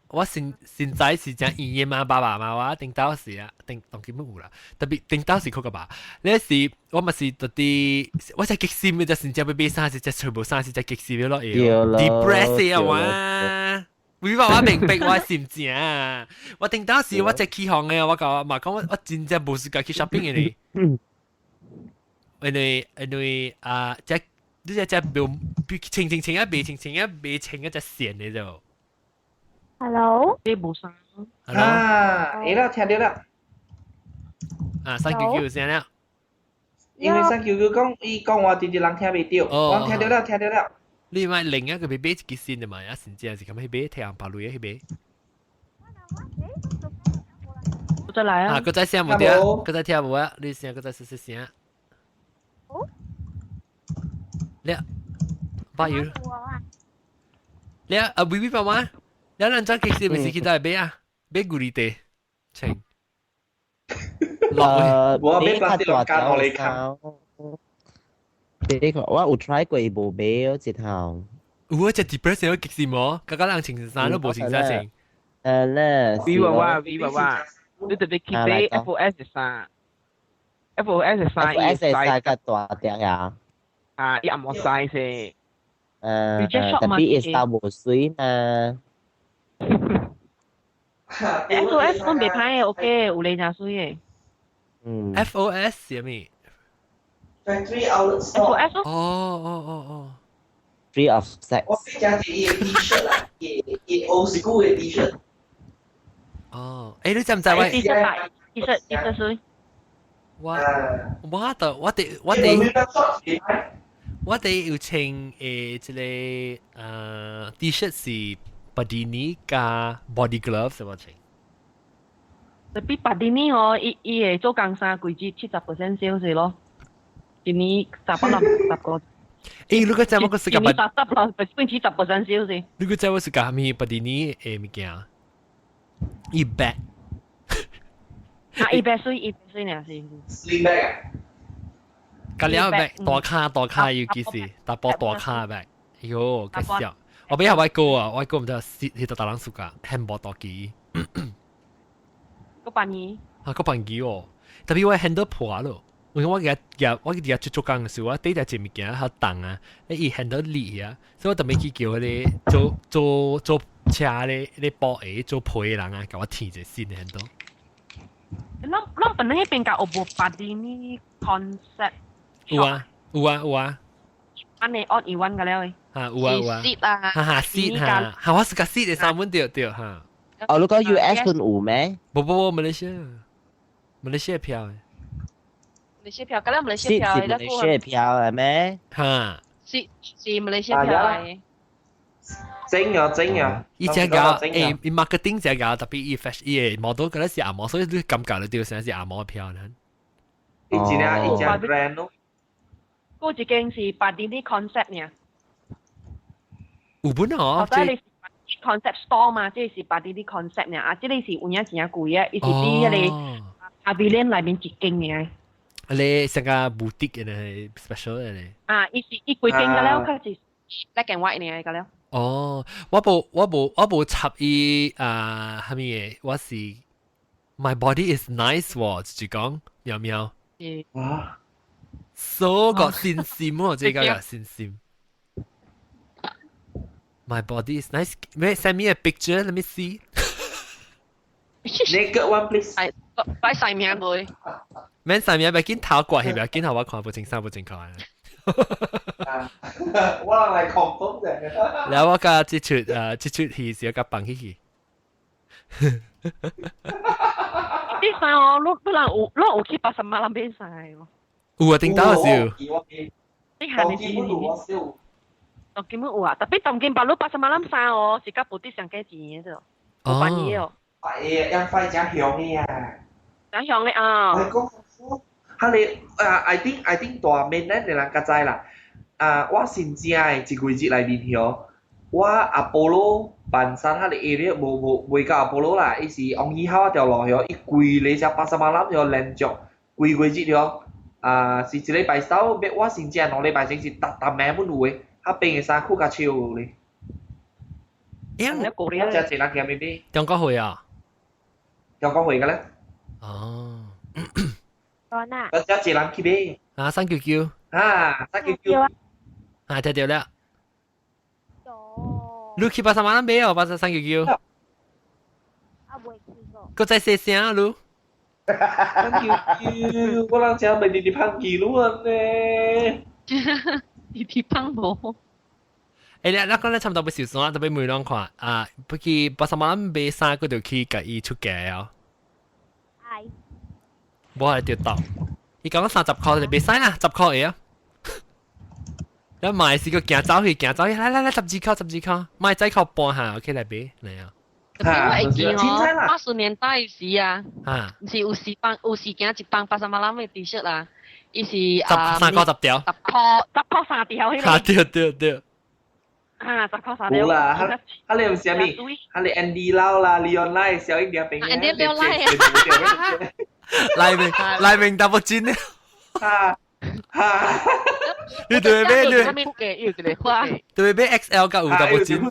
我現現在是只爺爺嘛爸爸媽媽，頂當時啊，頂當基本有啦。特別頂當時確個吧，那時我嘛是特啲，我只激心嘅，只新正要買衫是只全部衫是只激心嘅咯，depress 啊哇！為我明白我心情啊！我頂當時我只起行嘅，我講嘛講我我真正無時間去 shopping 嘅呢。因為因為啊，只你只只冇清清清啊，未清清啊，未清一隻線嘅就。 Hello。你無聲。啊，會啦，聽到啦。啊，三九九聲了。因為三九九講，伊講話直直人聽袂到，我聽到了，聽到了。你買另一個買一支線的嘛？啊，甚至是咁去買太陽白鐳去買。再來啊！啊，閣再聲無對啊？閣再聽無啊？你聲閣再試試聲。你，把油。你啊，微微爸媽，你咱早其實咪是去倒買啊？買牛脷茶，請。落我買較大條嚟看。呢個我有 try 過，無買哦，一頭。有啊，隻 depress 有極時無，剛剛人穿衫都無穿衫穿。誒咧， V 娃娃 V 娃娃，你特別去買 FOS 衫，FOS 衫，FOS 衫較大條呀。啊，伊也無 size。誒，特別伊衫無水嘛。 FOS 講袂歹嘅，OK，有咧誠水嘅。嗯。 FOS 係咩？ Factory outlet store。 FOS 哦哦哦哦。 Free of sex。我比較是伊的 T-shirt 啦，伊伊 old school 的 T-shirt。哦，欸，你知毋知我？T-shirt 大，T-shirt T-shirt 水。我我的我的我的我的有穿誒這個T-shirt 是 Padini 加 body glove 是無穿？特別 Padini 哦，伊伊會做工衫季節70% sales 咯，一年360個。欸，你個知我個是個一年30咯，變70% sales。你個知我是個啥物 Padini 的物件？伊 bag。啊，伊 bag 水，伊 bag 水爾是。 Sling bag。隔了 bag 大卡大卡尤其是大波大卡 bag，哎喲，可笑！我比較外國啊，外國毋知是是到大人暑假，漢堡大機。個辦機。啊，個辦機哦，特別我 handle 破咯，因為我日日我日出做工時，我底隻物件較重啊，伊 handle 力啊，所以我特別去叫彼个做做做車咧，咧保鞋做皮的人啊，共我提一個新的 handle。咱咱本來彼邊甲有無 Padini concept？有啊有啊有啊。按呢按一萬個了誒。嚇有啊有啊。 seat 啊。哈哈 seat 哈，哈我是個 seat 的三蚊對對哈。哦，你講 US 份有咩？無無無，馬來西亞，馬來西亞票的。馬來西亞票，敢若馬來西亞票是馬來西亞票的咩？哈。是是馬來西亞票的。整啊整啊！伊只個欸，伊 marketing 只個特別伊 fashion 伊個 model 嗰陣是紅毛，所以你感覺就對，成是紅毛票呢。一隻一隻 brand 咯。嗰一間是 Padini concept 呢。有本哦。頭先你是 concept store 嘛，這是 Padini concept 呢，啊，這個是有影真貴嘅，伊是佇彼個 pavilion 內面一間呢。你成個 boutique 嘅 special 嘅咧。啊，伊是伊規間個了，較是 black and white 呢個了。哦，我無插伊啊，係咪嘢？我是 My body is nice 喎，就是講喵喵。哇！所個信心喎，這個信心。My body is nice. 咩？Send me a picture. Let me see. Naked one, please. 係擺晒名妹。免晒名，別緊頭掛起，別緊頭我看不清，衫不清看。我嚟 confirm 啫。然後我甲這出這出戲是甲放起去。啲衫哦，你人有，你有去 pasar malam 買衫喎？有啊，頂到時。你係你基本有。當今有啊，特別當今白你 pasar malam 衫哦，是甲布啲上幾錢嘅啫，有便宜哦。係啊，樣快真香嘅啊！真香嘅啊！我講，哈你啊，I think 大面咱的人較知啦。啊，我新正的一個月內面曉，我阿波羅板山彼個 area 無無袂到阿波羅啦，伊是往以後一條路曉，伊規個只 pasar malam 曉連續規個日曉，啊是一禮拜三，欲我新正2禮拜前是逐逐暝本有的，彼邊的衫褲較少咧。因我真濟人行咪買。中國會啊？中國會個咧？哦。講啊。我真濟人去買。啊，399。啊，三九九。啊，聽到了。你去 pasar malam 買哦，pasar 399。啊，未去過。閣再細聲啊，你。399，我人請問你哋胖幾路呢？你哋胖無？欸，你講咧差唔多欲收山，特別問兩看啊，不去 pasar malam 買衫，佢就去共伊出街哦。係。無係就到，伊講30箍就袂使啦，10箍會啊。你買是個行走去，行走去，來來來，12箍，12箍，買再扣半下，OK 來買，來啊。特別我會記哦，80年代時啊，啊，毋是有時幫有時行一幫 pasar malam 的 T 恤啦，伊是啊， 3箍10條，10箍10箍3條彼個。啊對對對。啊，10箍3條。無啦，哈哈你用啥物？哈你 Andy Lau 啦，Leon Lai 小一點平。 Andy Lau 啦。內面內面大部真咧。哈哈。你對買你對買 XL 甲有大部真。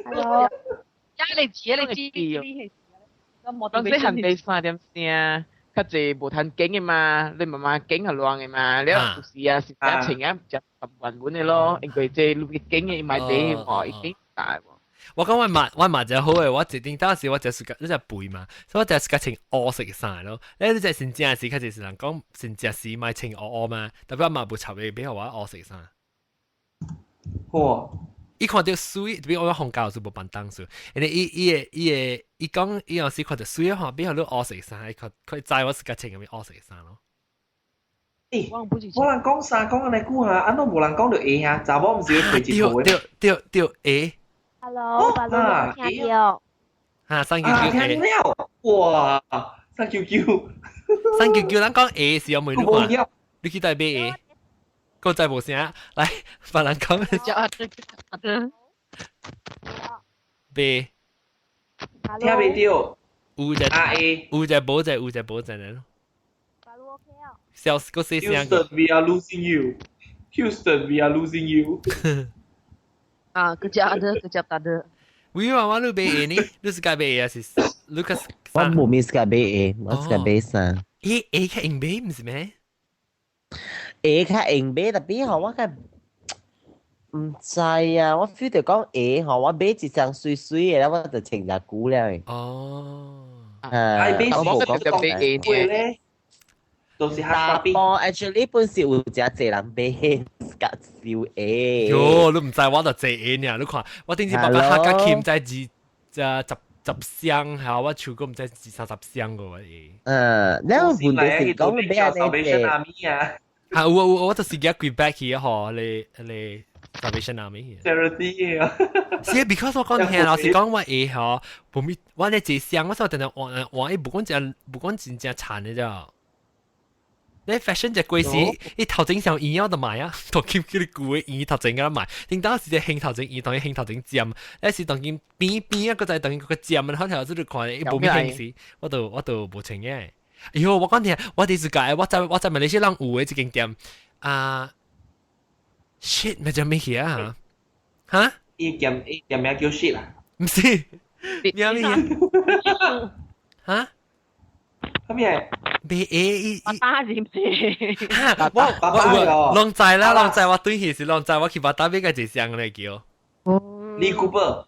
Hello。呀，你知你知。當時行地三點聲，較濟無趁景的嘛，你慢慢景係亂的嘛，你有時啊是一穿啊就十萬本的咯，因為這你景的買地喎，已經大喎。我講我嘛就好嘅，我一定當時我就是個你只肥嘛，所以我就是個穿烏色嘅衫咯。你這真正是較濟是人講真正是買穿烏烏嘛，特別我嘛無插嘅，比較我烏色衫。哇！伊看到水，特別我放假時無辦當數，因為伊伊會伊會伊講伊有時看到水吼，比較你烏色衫，伊看佢知我是個穿啥物烏色衫咯。欸，無人講啥講按呢久啊，按怎無人講著會啊？查某毋是會開一套的？對對對會。 Hello，白鷺聽到。啊，399聽了，哇，三九九， 399，咱講會是有問你看，你去台買會，閣再無聲，來，別人講。買。聽袂著。有隻有隻無隻有隻無隻呢。笑死個細聲。 Houston, we are losing you. Houston, we are losing you. 啊，kejap ada, kejap tak ada. 喂，媽媽，你買會呢？你是該買會還是 Lucas？我無咪自家買鞋，我自家買衫。欸，鞋較用買毋是咩？鞋較用買，特別吼，我較毋知啊。我 feel 著講鞋吼，我買一雙媠媠的，我就穿誠久了。哦。啊，我無講買鞋咧。都是大波，actually 本是有誠濟人買鞋，較少鞋。喲，你毋知我就濟鞋爾，你看我頂次爸爸客家琴在二十十雙，係我手過毋知二三十雙個鞋。嗯，你問題是講買按呢濟。啊，有有，我就是記規擺去吼，你你 Salvation Army。 Charity 啊。是啊，because 我講聽老實講，我會嗬，無咪我咧一箱，我所定定換換，伊無講真無講真正殘的啫。你 fashion 隻貴時，伊頭前上圓我就買啊，當今叫你舊的圓頭前甲買，頂當時隻興頭前圓，當興頭前尖，那是當今邊邊啊，閣再當今個尖，好條子就看伊無咩興時，我都無穿嘅。哎喲，我講聽，我第一屆我在馬來西亞人有的這間店啊，shit 咩叫咩去啊？哈？伊店名叫 shit 啊？毋是，咩咩？哈？咩？買 A 伊巴是毋是？我我攏知啦，攏知我對去是攏知，我去巴打買個一箱來叫。 Lee Cooper。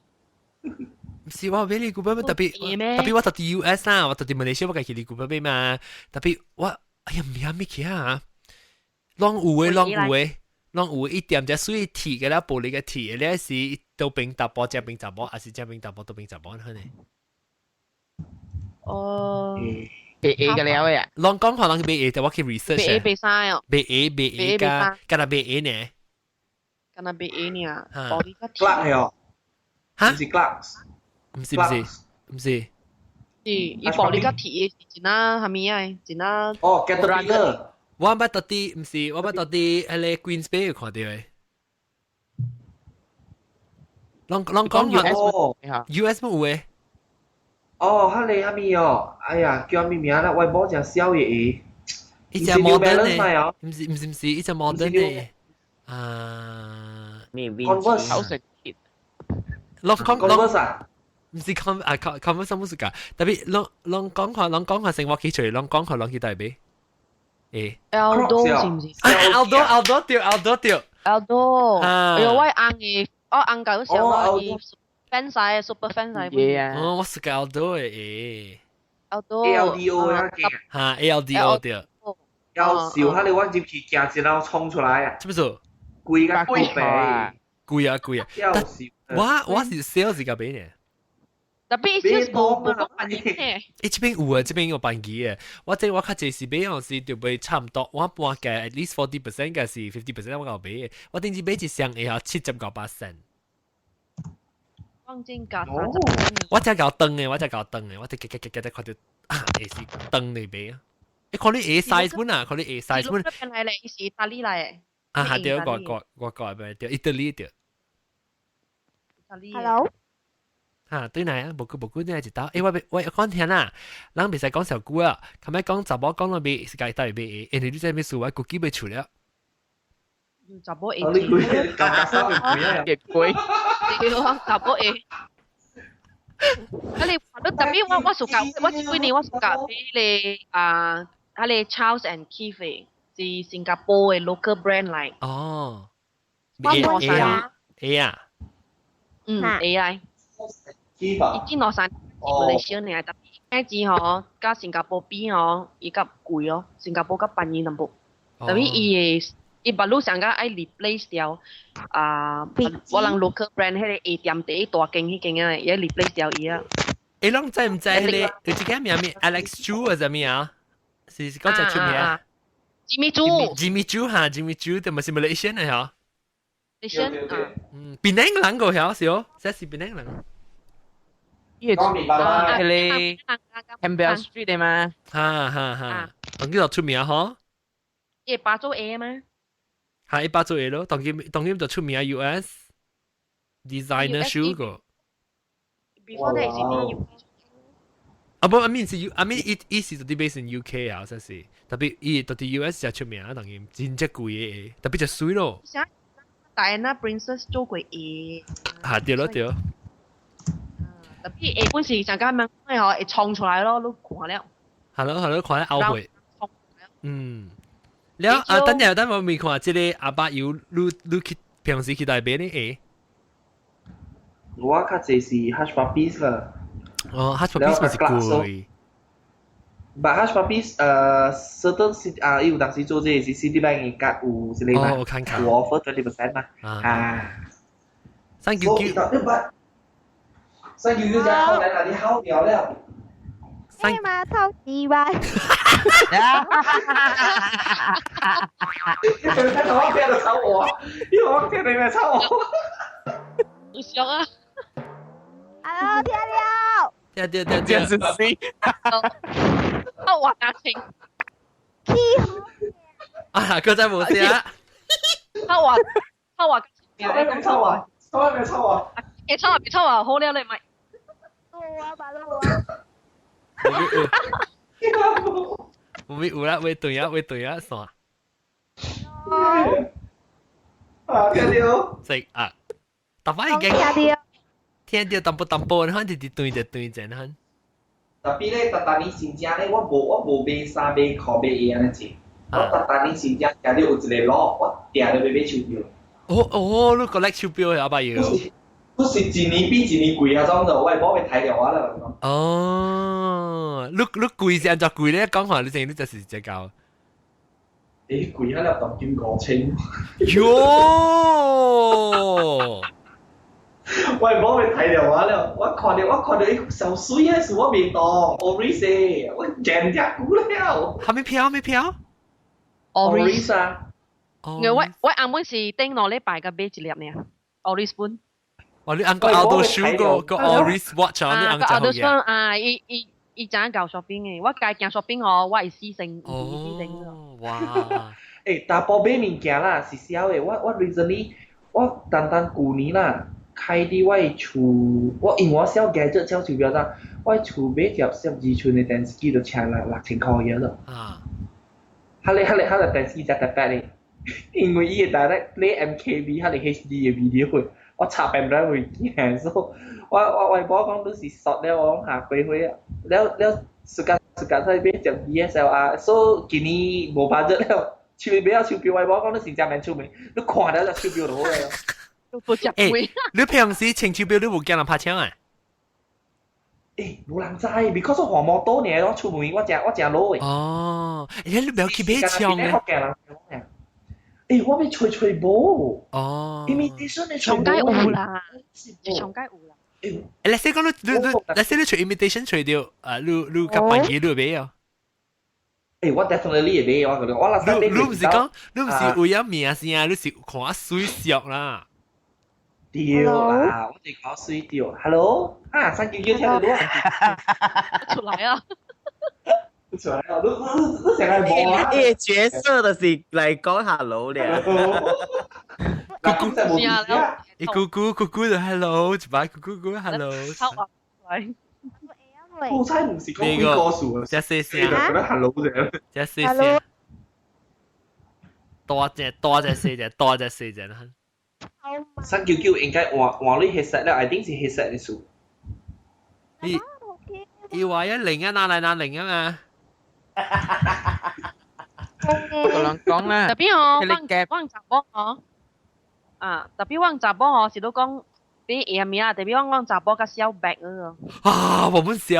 毋是我買 Lee Cooper，特別特別我到佇 US 啦，我到佇馬來西亞我家去 Lee Cooper 買嘛，特別我哎呀唔曉咩去啊？攏有的，攏有的，攏有的，一點隻水鐵嘅啦，玻璃嘅鐵，咧是倒邊查埔，正邊查埔，還是正邊查埔，倒邊查埔可能。哦。白 A 嘅了呀，攏講可能白 A，但我去 research。白 A 白衫哦。白 A 白 A 加加那白 A 呢？加那白 A 呢？玻璃個 Clark 係哦。哈？唔是 Clark。唔是唔是唔是。是，伊玻璃個鐵是真啊，啥物啊？真啊。哦，Caterpillar。我捌到佇，毋是，我捌到佇彼個 Queens Bay 有看到的。攏攏講 US 冇有的。哦，彼個啥物哦？哎呀，叫啥物名啦？我某誠痟的。伊隻 modern 的，毋是毋是毋是，伊隻 modern 的。啊， Converse。攏講 Converse 啊？毋是 Con 啊 Converse 冇是㗎，特別攏攏講看，攏講看生活去出，攏講看攏去台北。誒，Aldo 是毋是？Aldo Aldo 對，Aldo 對。 Aldo，哎喲，我翁的，我翁舊時候我伊 fan 晒，super fan 晒。哦，我是個 Aldo 的誒。 Aldo。 A L D O 啊，哈，A L D O 對。要笑下你我入去行一然後衝出來啊！是不是？貴甲貴肥，貴啊貴啊！我是 sales 個買呢。特別 sales 無無講辦嘅。欸，這邊有啊，這邊有辦機的。我這我較濟是買樣是就買差唔多，我半價 at least 40% 嘅是 50% 我夠買的。我頂次買一箱會79巴仙。放進價30。我只夠長的，我只夠長的，我只夾夾夾夾看到啊，會是長的買啊。欸，看你 A size 本啊，看你 A size 本。邊來咧，伊是意大利來的。啊，對，外國外國的對，意大利對。 Hello。哈，對來啊，無久無久，你來一道。欸，我我講聽啦，人袂使講小久啊，琴日講查某講到買是家帶買，因為你這邊數我估計袂出了。查某會。你貴，加三貴啊！貴。對啊，查某會。啊你，你特別我暑假，我這幾年我暑假買個啊，彼個 Charles and Keith 是新加坡的 local brand 來。哦。我 A 啊 A 啊。嗯，A 來。伊這兩三馬來西亞爾，特別價錢吼，佮新加坡比吼，伊較貴哦，新加坡較便宜淡薄。特別伊的伊捌路上甲愛 replace 掉啊，我人 local brand 彼個鞋店第一大間彼間啊，伊愛 replace 掉伊啊。欸，攏知毋知彼個有一個名咩 Alex Chu 還是啥物啊？是是講真出名。 Jimmy Choo。 Jimmy Choo 哈，Jimmy Choo 對嘛是馬來西亞的吼。馬來西亞啊。嗯，檳城人個曉是哦，這是檳城人。伊個彼個 Campbell Street 的嘛？哈哈哈，當今就出名吼。伊爸做鞋嗎？哈，伊爸做鞋咯，當今當今就出名 US designer shoe 個。 Before that 是啲啊不，I mean 是 U，I mean 伊伊是佇 base in UK 啊，真是，特別伊到佇 US 就出名，當今真正貴的，特別就媠咯。啥？Diana Princess 做過鞋。嚇對咯對。特別鞋本是上間問咩嗬，會衝出來咯，你看了。係咯係咯，看了後悔。嗯，了啊，等陣等我未看，這個阿爸有你你去平時去台北呢？鞋？我較濟是 Hush Puppies 啦。哦，Hush Puppies 咪是貴。 But Hush Puppies certain city 啊，伊有當時做這個是 Citibank 嘅卡有一個嘛，哦，我看看有 offer 20% 嘛，啊，399，三九九只好來啦，你好掉了。你嘛偷字吧？你睇我聽到抽我，因為我聽你咪抽我。有想啊？ Hello，聽了。聽對聽對。這是死。我話阿晴。啊，閣再無聲。他話他話，你講抽啊？抽啊！咪抽啊！誒抽啊！別抽啊！好了，你咪。我啊，把我。有有啦，會對啊，會對啊，算。啊，聽到。食啊，逐擺已經聽到淡薄淡薄，你看直直對就對正，你看。 Tapi 咧，逐逐年新正咧，我無買衫買褲買鞋按呢濟。我逐逐年新正定著有一個攞，我定著欲買手錶。哦哦，你 collect 手錶阿爸要。不是一年比一年貴啊，種就我會某欲抬掉我啦。哦，你貴是按怎貴咧？講話你淨你就是這個。欸，貴啊！粒當金5000。喲！我係某欲抬掉我了，我看到伊小水啊，是我未當，Oris，我驚只久了。還沒票？還沒票？Oris 啊！我阿妹是頂2禮拜佮買一粒爾，Oris 本。哇！你按個 Aldo shoe 個 Oris watch 啊？你按個 Aldo shoe 啊？伊知影搞 shopping 嘅，我家行 shopping 哦，我會死性，死性。哇！欸，查埔買物件啦，是痟的。我 recently 我單單舊年啦，開佇我的厝，我因為我小 gadget 小手錶咋，我厝買粒12寸的電視機就請6000箍嘢咯。啊！彼個電視機真特別的，因為伊會 direct play MKV，彼個 HD 的 video。我插病唔會驚，所以我某講你是索了，我講下幾歲啊？了了，暑假暑假去買隻 DSLR，所以今年無 budget 了，手買了手錶，我某講你真正免出門，你看了隻手錶就好了。欸，你平時穿手錶你無驚人拍槍啊？欸，無人知，because 我換摩托爾，我出門我誠老的。哦，欸，你不要去買槍咧。欸，我欲揣揣無。哦。 imitation 的上街有啦，上街有啦。欸，你先講你，你先你揣 imitation 揣著，啊，你較便宜你買哦。欸，我 definitely 會買，我講我若你你毋是講，你毋是為咗名聲，你是看水俗啦。對啦，我是看水對。Hello，啊，399聽得到？出來啊！出來啊！你成日無啊？伊角色就是來講 hello 了。姑姑伊姑姑姑姑就 hello，一擺姑姑姑 hello。好彩唔是講幾個數啊！這細聲，覺得 hello 啫。這細聲。大隻大隻細隻大隻細隻啦。 399應該換換你 headset 了，I think 是 headset 的數。伊伊話一零啊，拿來拿零啊嘛。個人講啦，特別哦，阮查某哦，啊，特別阮查某哦，是都講比下面啊，特別阮查某較痟 bag 哦。啊，我們痟。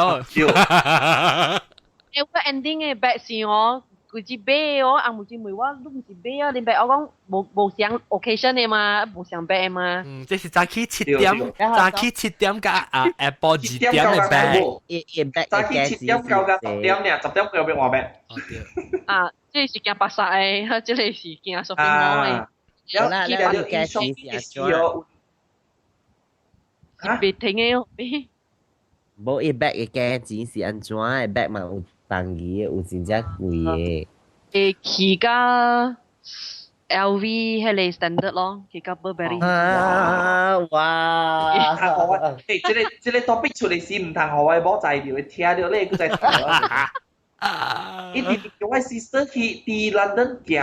欸，我 ending 的 bag 是哦，規支買哦，翁母姊問我，你毋是買啊？恁爸我講無相 occasion 的嘛，無相 bag 嘛。嗯，這是早起7點，早起7點佮啊下晡2點的 bag。伊 bag 早起7點到10點爾，10點過欲換 bag。哦對。啊，這個是行巴剎的，這個是行 shopping mall 的。了，記得了，shopping 的時候，是別停的哦。無伊 bag 的價錢是按怎的？bag 嘛有便宜的，有真正貴的。會去甲 LV 彼個 standard 咯，去甲 Burberry。啊哇！欸，這個 topic 出來時，毋通予我某知著，聽著你閣再聽。伊直直叫我 sister 去佇 London 行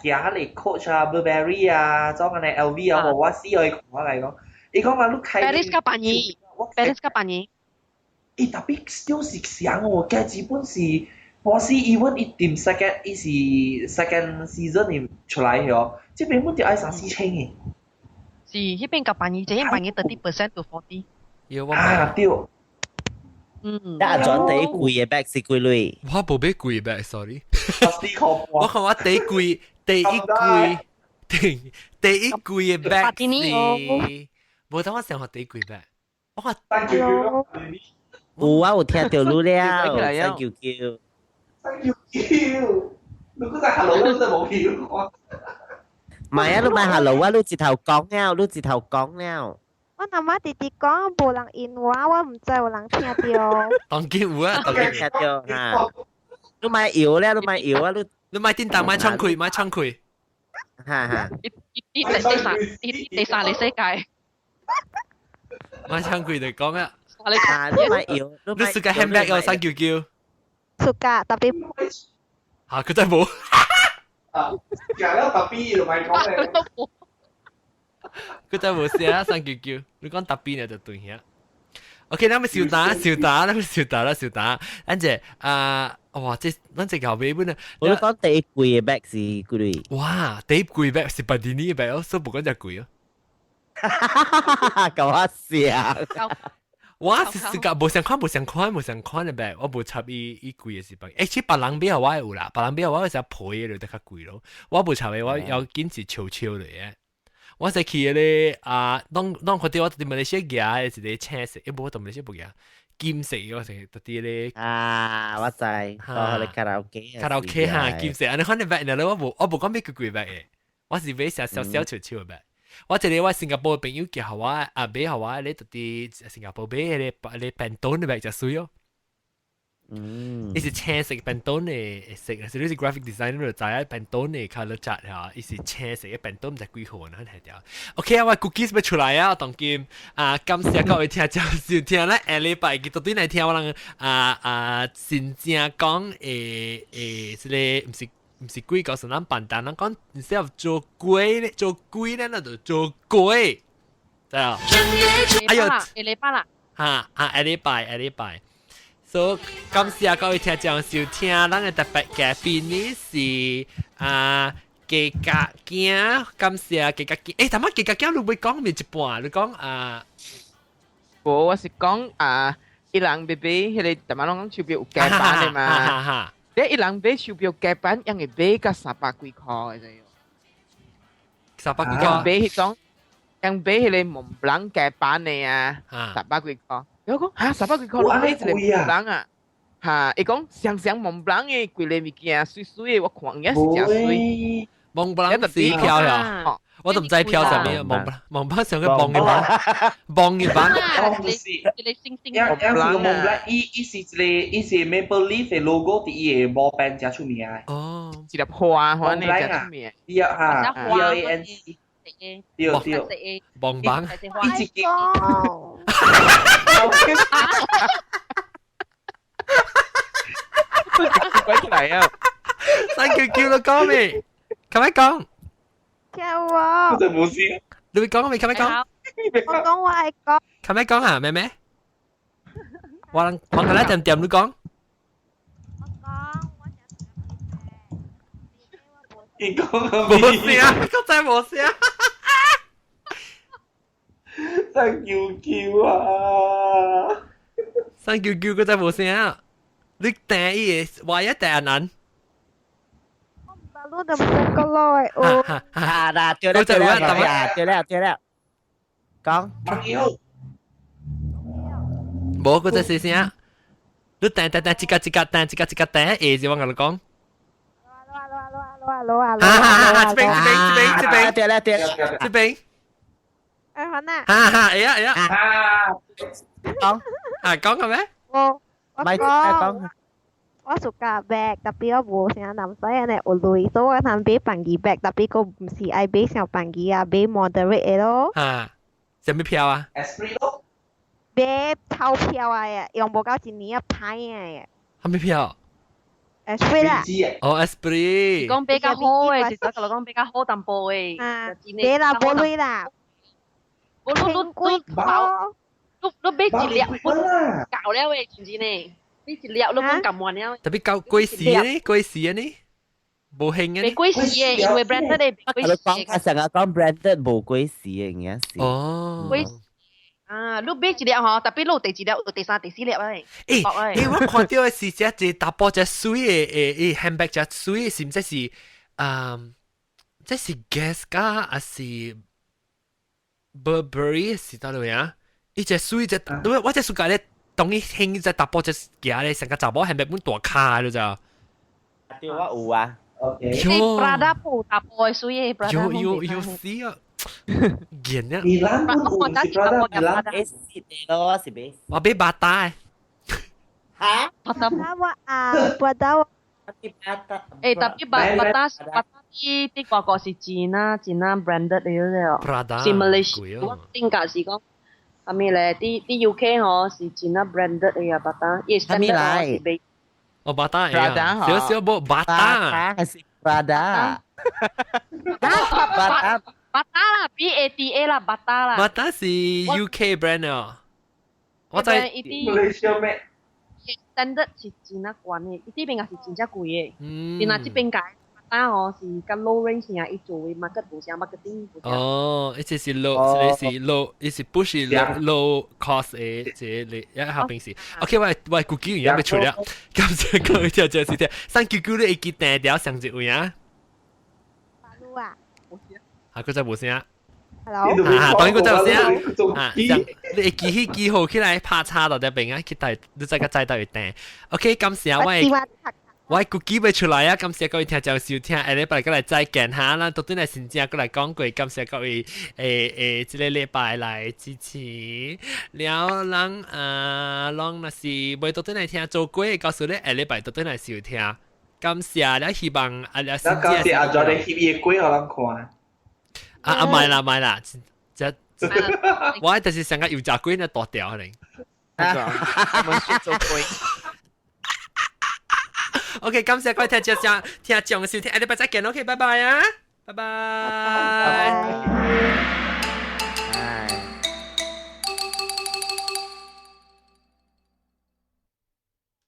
行彼個 Coach 啊、Burberry 啊，種按呢 LV 啊，予我死予伊看我來講。伊講啊，你開。 Paris 較便宜，Paris 較便宜。伊 tapi still 是上哦，價基本是，我是 even 伊掂 second，伊是 second season 伊出來哦，這邊本就愛三四千嘅。是，彼邊較便宜，這邊便宜 30% to 40。有我啊對。嗯。那轉第一貴的 bag 是幾鐳？我無買貴 bag，sorry。我看我第一季，第一季，第一季的 bag 是，無等我想學第一季 bag。我看。有啊，有聽到你了，三九九。三九九，你嗰隻 hello 都真係冇叫。唔係啊，你咪 hello 啊，你直頭講了，你直頭講了。我阿媽直直講無人應我，我毋知有人聽到。當見有啊，當見聽到嚇。你咪搖咧，你咪搖啊，你你咪叮當，咪唱開，咪唱開。哈哈。一一第三，一第三個世界。咪唱開就講啊。啊，你咪搖，你暑假 handbag 有三九九。暑假特別。嚇，佢真係冇。啊，講了特別就咪講咧。佢真係冇寫三九九，你講特別呢就對嘅。OK，咱們小打小打，咱們小打啦小打。跟住啊，哇！這咱這後尾本啊，我講第一貴嘅 bag 是幾鐳？哇！第一貴 bag 是 Pardini 嘅 bag 哦，所以無講只貴哦。搞我笑。我是是個無相款無相款無相款嘅 bag，我無插伊伊貴嘅是 bag。欸，其實別人買我有啦，別人買我是皮嘅就得較貴咯。我無插嘅，我要緊是悄悄嚟嘅。我是去咧啊，當當看到我佇馬來西亞嘅一個青色，欸，無我佇馬來西亞無夾金色，我是特啲咧。啊，我知，到你卡拉 OK，卡拉 OK 哈，金色，按呢款嘅 bag 呢，我無講買貴貴 bag 嘅，我是買小小小悄悄嘅 bag。我一個我新加坡朋友叫我啊買予我咧，特啲新加坡買嘅個咧 Pantone 嘅 bag 就水哦。嗯，伊是青色 Pantone 嘅色，是你是 graphic designer 就知影 Pantone 嘅 color chart 嚇，伊是青色嘅 Pantone 毋知幾號呢？係條。OK 啊，我 cookies 欲出來啊，當今啊，感謝各位聽眾收聽咧，下禮拜繼續對來聽我人啊啊真正講誒誒，這個毋是毋是鬼故事，咱笨蛋，咱講是要做鬼咧，做鬼咧，那就做鬼，知啊？哎呦，下禮拜啦，哈哈，下禮拜下禮拜。所以感謝各位聽眾收聽，咱嘅特別嘉賓呢是啊雞甲囝，感謝雞甲囝。欸，頭先雞甲囝你袂講咪一半，你講啊？無，我是講啊，伊人買買彼個，頭仔攏講手錶有夾板的嘛。你伊人買手錶夾板，用會買甲三百幾箍的啫。三百幾箍。買彼種，用買彼個蒙布朗夾板的啊，三百幾箍。我講嚇三百幾箍，你買一個蒙布朗啊？嚇，伊講雙雙蒙布朗的規個物件，媠媠的，我看也是誠媠。蒙布朗是飄呀，我都毋知飄啥物，蒙布蒙布朗上個蒙嘅版，蒙嘅版。一個星星。一一是個蒙布朗，伊伊是一個伊是 Maple Leaf 的 logo 佇伊的毛板誠出名的。哦，一粒花，反正誠出名。對啊，B L A N C。對對。蒙版。伊一支。鬼出嚟啊！三九九都講未？咁樣講。叫我。真冇事。你會講未？咁樣講。我講我係講。咁樣講啊，妹妹。我我嚟點點你講。我講，我你講個冇聲，個真冇聲。三九九啊！三九九個真冇聲啊！你訂伊個話一訂難。我都唔識個咯，哦。啊啦，對了對了對了對了，講。無，個真細聲。你訂訂訂，一個一個訂，一個一個訂，下是我共你講。攞啊攞啊攞啊！哈哈，這邊這邊這邊這邊，對了對了，這邊。哎，好啦。哈哈，會啊會啊。講。啊，講個咩？我我講。我 suka bag， tapi 我無啥男仔按呢有鐳，所以我通買放機 bag， tapi 閣毋是愛買傷放機啊，買 moderate 的咯。哈，啥物票啊？ Esprit 咯。買鈔票啊，用無夠一年啊歹啊。啥物票？ Esprit 啦。哦，Esprit。講比較好的，就係講比較好淡薄的。啊，買啦，無鐳啦。無你你你你你買一粒，夠了的，真真的。你一粒都講撳完了。特別夠貴時呢？貴時呢？無興嘅。袂貴時的，因為 branded 的袂貴時。講成日講 branded 無貴時的，應該是。哦。貴啊！你買一粒吼，特別你有第二粒，有第三、第四粒誒。欸欸，我看到的是這一個查埔隻媠的誒誒 handbag 隻媠的，是毋是是啊？這是 Guess 㗎，還是 Burberry 是佗落啊？伊隻媠隻，我這暑假咧。當伊興只大波只行咧，成個查某係咪本大卡就咋？對，我有啊。 OK。 Prada 鋪大波嘅水嘅 Prada。有有有死啊！見啊！米蘭本有是 Prada 米蘭。是的咯，是咪？我俾 Bata。嚇？Bata 我啊，Prada 我。誒，特別 Bata Bata 啲啲外國是真啊真啊 branded 嚟嘅 Prada 是 Malaysia 我頂格是講。係咪咧？啲啲 UK 嗬是真啊 branded 嘅啊，Bata，伊 standard 是賣。哦，Bata 啊，少少冇 Bata，還是 Prada？ Bata Bata 啦，B A T A 啦，Bata 啦。 Bata 是 UK brand 啊。我在 Malaysia 咩？standard 是真啊懸嘅，伊這邊也是真正貴嘅。嗯。然後這邊界。啊哦，是較 low range 啊，伊做嘅 market 無啥 marketing 無啥。哦，伊這是 low，這是 low，伊是不是 low low cost 嘅，這個一下平時。OK，我估計而家要出了，感謝各位聽眾收聽。三九九你會記訂條上一位啊？啊。啊，閣再無聲。 Hello。啊，當然閣再有聲。啊，你會記起記號起來拍叉到這邊啊，去帶你再個再到會訂。OK，感謝我。我估計袂出來啊！感謝各位聽眾收聽，下禮拜過來再見哈，咱到底來新正過來講過，感謝各位誒誒，這個禮拜來支持。了，人啊，攏若是袂到底來聽做過，告訴你下禮拜到底來收聽。感謝了，希望啊，了新正。感謝阿 John 翕伊的粿予人看。啊啊，莫啦莫啦，這我就是想個油炸粿那大條可能。我們學做粿。 OK，感謝各位聽眾聽眾收聽，下禮拜再見，OK，拜拜啊，拜拜。